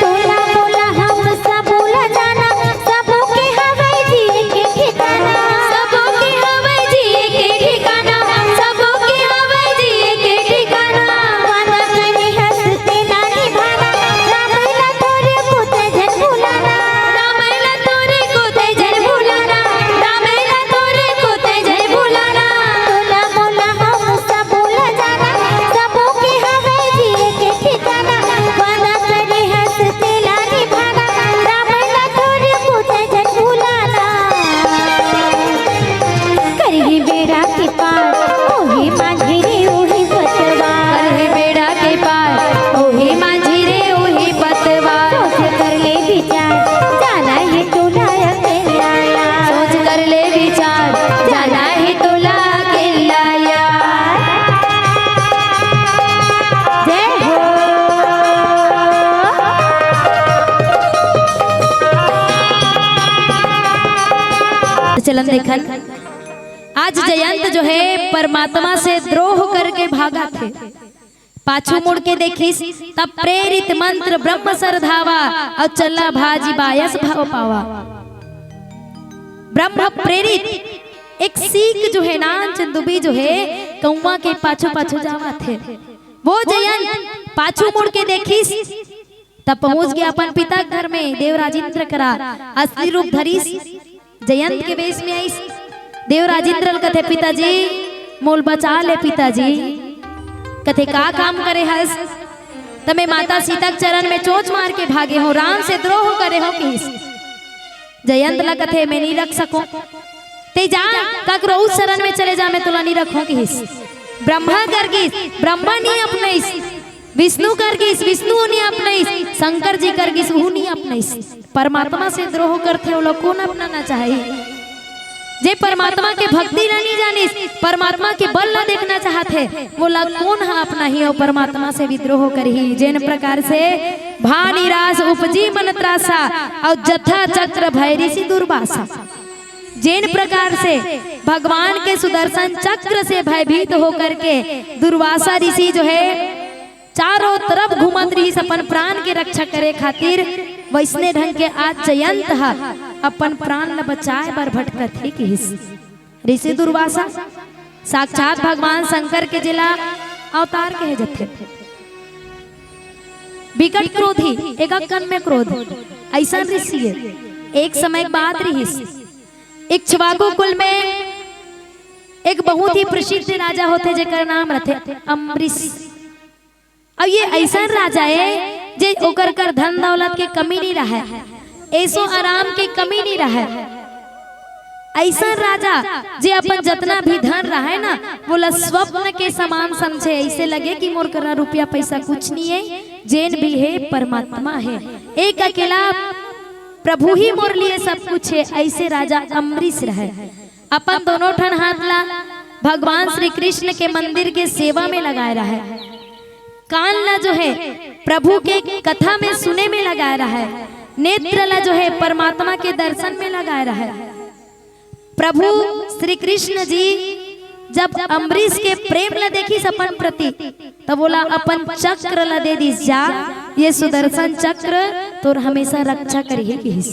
तोला मोला हम सबो ला जाना, सबो के हवय जिए के ठिकाना। सबो के हवय जिए के ठिकाना, सबो के हवय जिए के ठिकाना। वादा करे हस तेला निभाना, राम ला तोरे को तैं झन भुलाना। राम ला तोरे को तैं झन भुलाना, राम ला तोरे को तैं झन भुलाना। तोला मोला हम सबो ला जाना, सबो के हवय जिए के ठिकाना। वादा करे हस तेला निभाना, राम ला तोरे को तैं झन भुलाना। करही बेड़ा के पार, ओही माझी रे, ओही पतवार। करही बेड़ा के पार, ओही माझी रे, ओही पतवार। सोच कर ले विचार, जाना हे तोला अकेल्ला या। सोच कर ले विचार, जाना हे तोला अकेल्ला या। जय हो। तो चलन देखन, आज जयंत जो हे परमात्मा से द्रोह करके भागथे, पाछू मुड़ के देखिस, तब प्रेरित मंत्र ब्रह्म सरधावा अउ चल्ला भाजी बायस भव पावा। ब्रह्म प्रेरित एक सीख जो हे ना, चंदुबी जो हे कौवा के पाछू पाछू जावथे। वो जयंत पाछू मुड़ के देखिस, तब पहुंच गे अपन पिता के घर में, देवराज इंद्र करा असली रूप धरिस। जयंत के वेश में आइस। देवराज इंद्र ल कथे, "पिताजी, मोल बचा ले पिताजी।" कथे, "का काम करे हस?" "त मैं माता सीता के चरण में चोंच मार के भागे हों, राम से द्रोह करे हों," किहिस। जयंत ला कथे, "मैं नी रख सकों।" "तैं जा, ककरो अउ शरण में चले जा, मैं तोला नी रखों," किहिस। ब्रह्मा कर गिस, ब्रह्मा नी अपनइस। विष्णु कर गिस, विष्णु नी अपनइस। शंकर जी कर गिस, उहू नी अपनइस। परमात्मा से द्रोह करथे, ओला कोन अपनाना चाही? जे परमात्मा के भक्ति ला नी जानिस, परमात्मा के बल ला देखना चाहथे, वोला कोन ह अपनाही अउ परमात्मा से विद्रोह करही? जेन प्रकार से भानिरास उपजी मन त्रासा, अउ जथा चक्र भय ऋषि दुर्वासा। जेन प्रकार से भगवान के सुदर्शन चक्र से भयभीत होकर के दुर्वासा ऋषि जो हे चारों तरफ घूमत रिहिस अपन प्राण के रक्षा करे खातिर, वइसने ढंग के आज जयंत ह अपन प्राण ल बचाए बर भटकत हे किहिस। ऋषि दुर्वासा साक्षात भगवान शंकर के जेला अवतार कहे जथे। बिकट क्रोधी, एकाकन में क्रोध, अइसन ऋषि हे। एक समय के बात रिहिस, इक्ष्वाकु कुल में एक बहुत ही प्रसिद्ध राजा होथे, जेकर नाम रथे अम्बरीश। अब ये अइसन राजा हे, जे ओकर कर धन दौलत के कमी नी रहय, ऐसो आराम के कमी नी रहय। अइसन राजा, जे अपन जतना भी धन रहय ना, वोला स्वप्न के समान समझे, अइसे लगे कि मोर करा रुपया पैसा कुछ नी हे, जेन भी हे परमात्मा हे, एक अकेला प्रभु ही मोर लिए सब कुछ हे, अइसे राजा अम्बरीश रहय। अपन दोनों ठन हाथ ला भगवान श्री कृष्ण के मंदिर के सेवा में लगाए रहय, कान ला जो हे प्रभु के कथा में सुने में लगाए रहय, नेत्र ला जो हे परमात्मा के दर्शन में लगाए रहय। प्रभु श्री कृष्ण जी जब अम्बरीश के प्रेम ल देखिस अपन प्रति, तब ओला अपन चक्र ल दे दिस, जा, ये सुदर्शन चक्र तोर हमेशा रक्षा करिही, किहिस।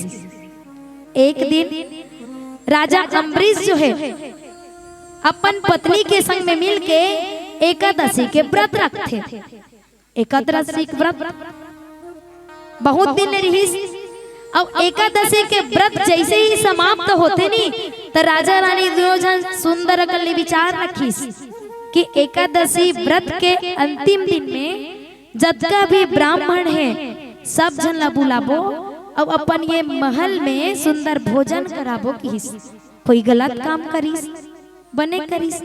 एक दिन राजा अम्बरीश जो है, अपन पत्नी के संग में मिलके एकादशी के व्रत रखथे। एकादशी के व्रत बहुत दिन ले रिहिस। अउ एकादशी के व्रत जैसे ही समाप्त होथे नी, त राजा रानी दुनों झन सुंदर अकन ले विचार रखिस कि एकादशी व्रत के अंतिम दिन में जतका भी ब्राह्मण हे, सब झन ला बुलाबो अउ अपन ये महल में सुंदर भोजन कराबो, किहिस। कोई गलत काम करिस, बने करिस।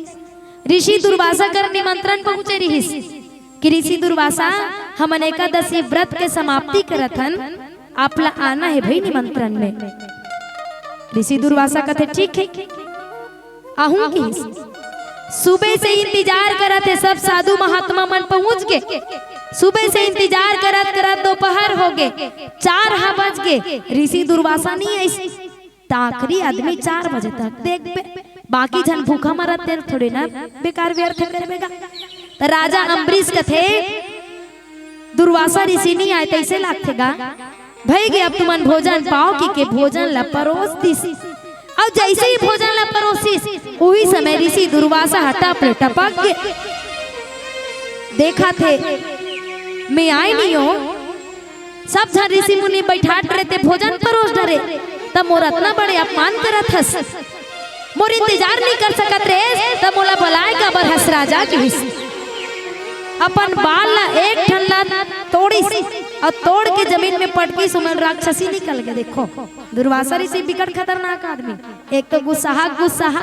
ऋषि दुर्वासा कर निमंत्रण पहुंचे रिहिस कि ऋषि दुर्वासा, हमन एकादशी व्रत के समाप्ति करत हन, आप ला आना हे भई निमंत्रण में। ऋषि दुर्वासा कथे, ठीक हे, आहूं, किहिस। सुबह से इंतजार करत हे, सब साधु महात्मा मन पहुंच गे। सुबह से इंतजार करत करत दोपहर हो गे, चार हा बज गे, ऋषि दुर्वासा नहीं आइस। त आखिरी आदमी चार बजे तक देखबे, बाकी झन भूखा मरत, तेन थोड़े ना बेकार व्यर्थ करबे गा। त राजा अम्बरीश कथे, दुर्वासा ऋषि नहीं आए, तैसे लागथे गा। भई गे, अब तुमन भोजन पाओ, कि के भोजन ला परोस दिस। अउ जैसे ही भोजन ला परोसिस, उही समय ऋषि दुर्वासा ह टप ले टपक गे। देखथे, मैं आए नहीं हो, सब झन ऋषि मुनि बैठात रहे, ते भोजन परोस डरे, त मोर अतना बड़े अपमान करत हस, मोर इंतजार नहीं कर सकत रहे, त मोला बलाए काबर हस राजा, किहिस। अपन बाल ला एक ठन ला तोड़िस अउ तोड़ के जमीन में पटकिस, ओमे राक्षसी निकल गे। देखो, दुर्वासा ऋषि बिकट खतरनाक आदमी, एक तो गुस्साहा गुस्साहा,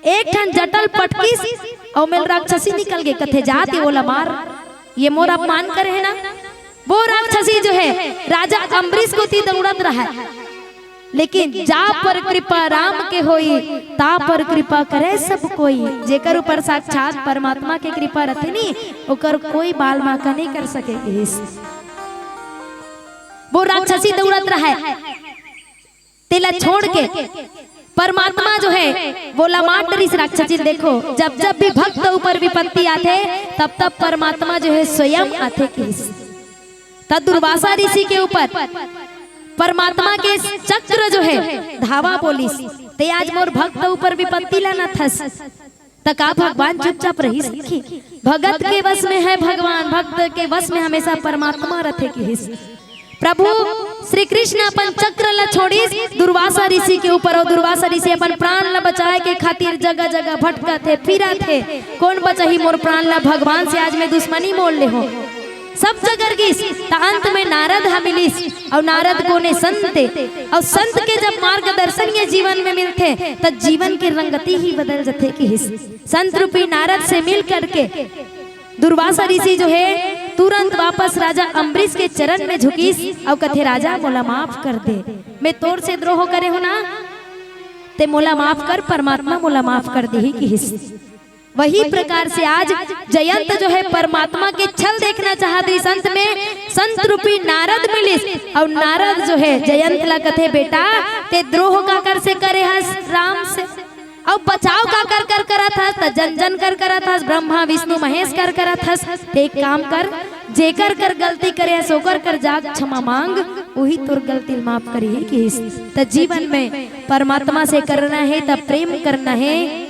एक ठन जटल पटकिस अउ ओमे राक्षसी निकल गे। कथे, जात हे ओला मार, ये मोर अपमान करे हे ना। वो राक्षसी जो है राजा अम्बरीश कोती दौड़त रहय, लेकिन जा पर कृपा राम के होई, ता पर कृपा करे सब कोई। जेकर ऊपर साक्षात परमात्मा के कृपा रथे नी, ओकर कोई बाल बांका नहीं कर सके, किहिस। वो राक्षसी दौड़त रहय, तेला छोड़ के परमात्मा जो है, वो लमाट रिस राक्षसी। देखो, जब जब भी भक्त ऊपर विपत्ति आथे, तब तब परमात्मा जो है, स्वयं आथे, किहिस। त दुर्वासा ऋषि के ऊपर परमात्मा के चक्र जो है, धावा बोलिस, ते आज मोर भक्त ऊपर विपत्ति लानत हस। त का भगवान चुपचाप रहिस, कि भगत के वश में है भगवान, भक्त के वश में हमेशा परमात्मा रथे, किहिस। प्रभु श्री कृष्ण अपन चक्र ला छोड़िस दुर्वासा ऋषि के ऊपर, अउ दुर्वासा ऋषि अपन प्राण ला बचाए के खातिर जगह जगह भटकत हे, फिरत हे। कोन बचाही मोर प्राण ला? भगवान से आज मैं दुश्मनी मोल ले हो। सब जगह गिस, त अंत में नारद ह मिलिस, अउ नारद कोने? संत। अउ संत के जब मार्गदर्शन ये जीवन में मिलथे, त जीवन के रंगती ही बदल जथे, किहिस। संत रूपी नारद से मिल करके दुर्वासा ऋषि जो है, तुरंत वापस राजा अम्बरीश के चरण में झुकिस अउ कथे, राजा, मोला माफ कर दे, मैं तोर से द्रोह करे हो ना, ते मोला माफ कर, परमात्मा मोला माफ कर दिही, किहिस। वही प्रकार से आज जयंत जो है, परमात्मा के छल देखना चाहत रिस, अंत में संत रूपी नारद मिलिस, अउ नारद जो है, जयंत ला कथे, बेटा, ते द्रोह काकर से करे हस? राम से। अउ बचाव काकर कर करत हस? त जन जन कर करत हस, ब्रह्मा विष्णु महेश कर करत हस। ते एक काम कर, जेकर कर गलती करे हस, ओकर कर जाके क्षमा मांग, उही तोर गलती ल माफ करिही, किहिस। त जीवन में परमात्मा से करना है, त प्रेम करना है,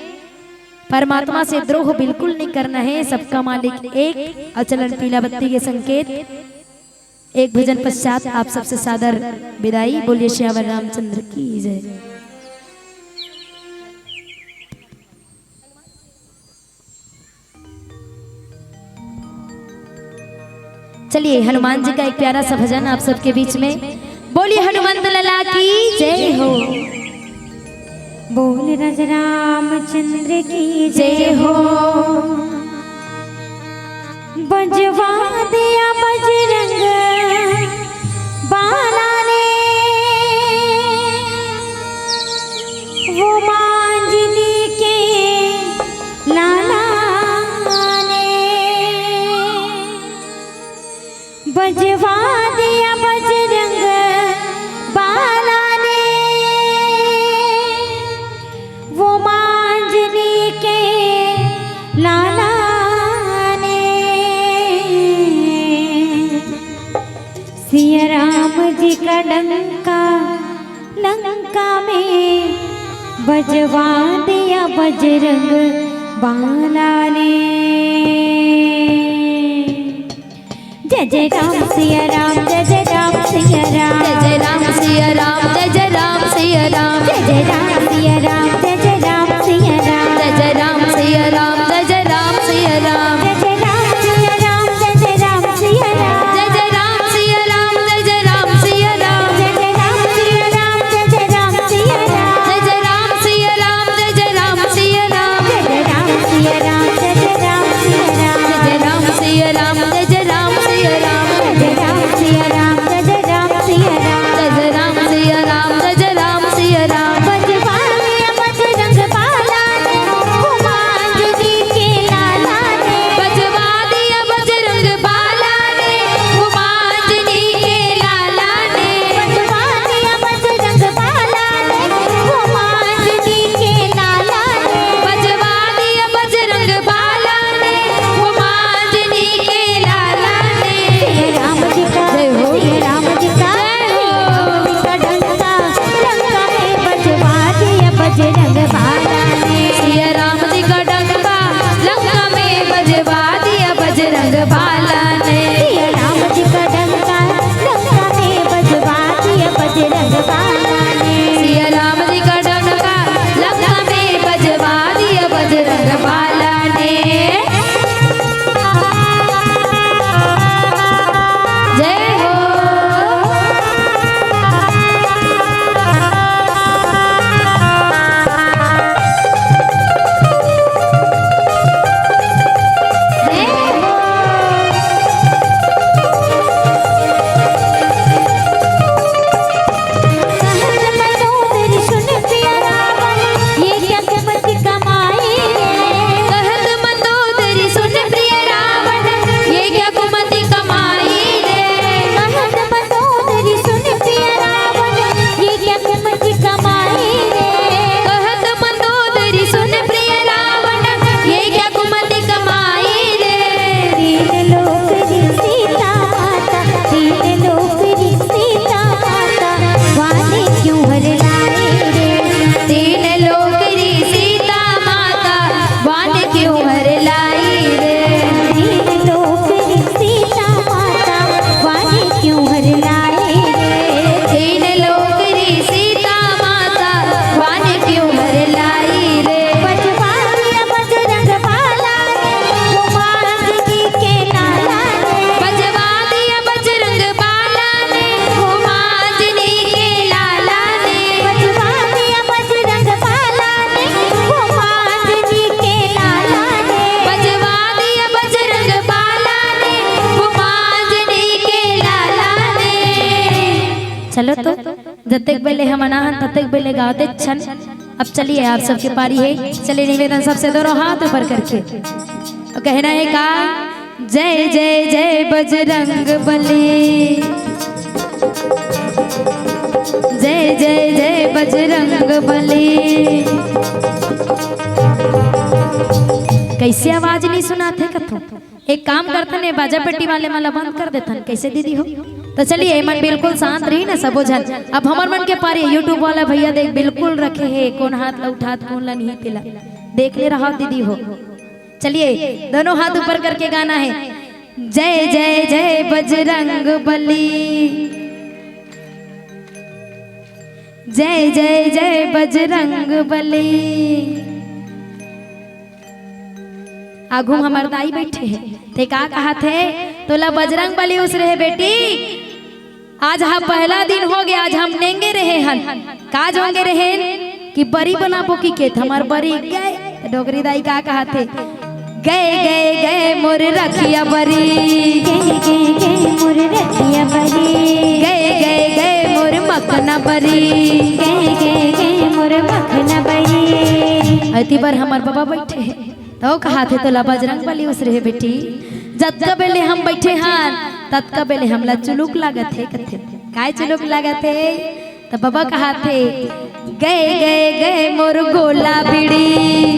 परमात्मा से द्रोह बिल्कुल नहीं करना है। सबका मालिक एक, अचलन पीला बत्ती के संकेत। एक भजन पश्चात आप सबसे सादर विदाई। बोलिए सियावर रामचंद्र की जय। चलिए, हनुमान जी का एक प्यारा सा भजन आप सबके बीच में। बोलिए हनुमंत लला की जय हो। बोल राजा रामचंद्र की जय हो। बजवा दिया बजरंग बाला ने, वो मांझनी के लाला ने। बजवा दिया बजरंग बाला ने। सिया राम जी का डंका लंका में बजवा दिया बजरंग बाला ने। जय जय राम सिया राम, जय जय राम सिया राम। जय जय राम सिया राम, जय जय राम सिया राम। जय जय राम सिया राम, जय जय राम सिया राम। जय जय राम सिया राम, जय जय राम सिया राम। जय जय राम सिया राम, जय जय राम सिया राम। जय जय राम सिया राम, जय जय राम सिया राम। जय जय राम सिया राम, जय जय राम सिया राम। जय जय राम सिया राम, जय जय राम सिया राम। जय जय राम सिया राम, जय जय राम सिया राम। जय जय राम सिया राम, जय जय राम सिया राम। जय जय राम सिया राम, जय जय राम सिया राम। जय जय राम सिया राम, जय जय राम सिया राम। बजवा दिया बजरंग बाला ने, हनुमान जी के लाला ने। बजवा दिया बजरंग बाला ने, हनुमान जी के लाला ने। बजवा दिया बजरंग बाला ने, हनुमान जी के लाला ने। बजवा दिया बजरंग बाला ने, हनुमान जी के लाला ने। सिया राम जी का, जय हो। सिया राम जी का, जय हो। राम जी का डंका, लंका में बजवा दिया बजरंग बाला ने। सिया राम जी का डंका, लंका में बजवा दिया बजरंग बाला ने। सिया राम जी का डंका, लंका में बजवा दिया बजरंग बाला ने। सिया राम जी का डंका, लंका में बजवा दिया बजरंग बाला ने। जय हो। जय हो। कहत मंदोदरी सुन प्रिया रावण, ये क्या कुमति कमाई रे। कहत मंदोदरी सुन प्रिया रावण, ये क्या कुमति कमाई रे। कहत मंदोदरी सुन प्रिया रावण, ये क्या कुमति कमाई रे। कहत मंदोदरी सुन प्रिय रावण, ये क्या कुमति कमाई रे। तीन लोक री सीता माता, तीन लोक री सीता माता, वाने क्यों हर लाई रे। तीन लोक री सीता माता, वाने क्यों हर लाई रे। तीन लोक री सीता माता, वाने क्यों हर लाई रे। तीन लोक री सीता माता, वाने क्यों हर लाई रे। बजवा दिया बजरंग बाला ने, हनुमान जी के लाला ने। बजवा दिया बजरंग बाला ने, हनुमान जी के लाला ने। बजवा दिया बजरंग बाला ने, हनुमान जी के लाला ने। बजवा दिया बजरंग बाला ने, हनुमान जी के लाला ने। चलो तो, जतेक बेले हमन आहन, ततेक बेले गावत हन। अब चलिए, आप सबके पारी है। चलिए, निवेदन सबसे दोनों हाथ ऊपर करके। तो कहना है का, जय जय जय बजरंग बली, जय जय जय बजरंग बली। कैसे आवाज नहीं सुनात हे कथो? एक काम करथन, ये बाजा पेटी वाले मन ला बंद कर देथन। कैसे दीदी हो? तो चलिए, ये मन बिल्कुल शांत रही ना सबो झन। अब हमर मन के पारी, YouTube वाला भैया देख बिल्कुल रखे हे, कोन हाथ ला उठात, कोन ला नहीं, तेला देख ले रहा दीदी हो। चलिए, दोनों हाथ ऊपर करके गाना है, जय जय जय बजरंग बली, जय जय जय बजरंग बली। आगू हमर दाई बैठे हे, ते का कहत हे, तोला बजरंग बली उसरे हे बेटी। आज हा पहला दिन हो गया, आज हम नेंगे रहे हन। का जोंगे रहेन कि बरी बनाबो कि खेत हमर बरी गए। डोकरी दाई का कहत हे, गए गए गए मोर रखिया बरी। गए गए गए मोर रखिया बरी। गए गए गए मोर मखना बरी। गए गए गए मोर मखना बरी। अति बर हमर बाबा बैठे हे। तो कहत हे, तोला बजरंग बली उसरे हे बेटी, जतका बेले हम बैठे हन, ततका बेले हमला चुलुक लागत हे, कथे। काय चुलुक लागत हे? त बाबा कहत हे, गए गए गए मोर गोला बीड़ी।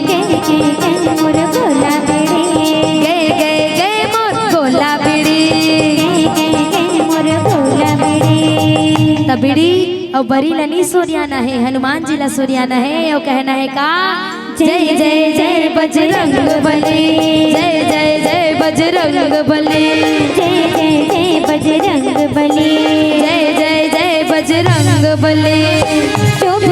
गए गए गए मोर गोला बीड़ी। गए गए गए मोर गोला बीड़ी। गए गए गए मोर गोला बरी ला नी सुरियाना हे, हनुमान जी ला सुरियाना हे। अउ कहना हे का? जय जय जय बजरंग बली, जय जय जय बजरंग बली, जय जय जय बजरंग बली, जय जय जय बजरंग बली। शोभे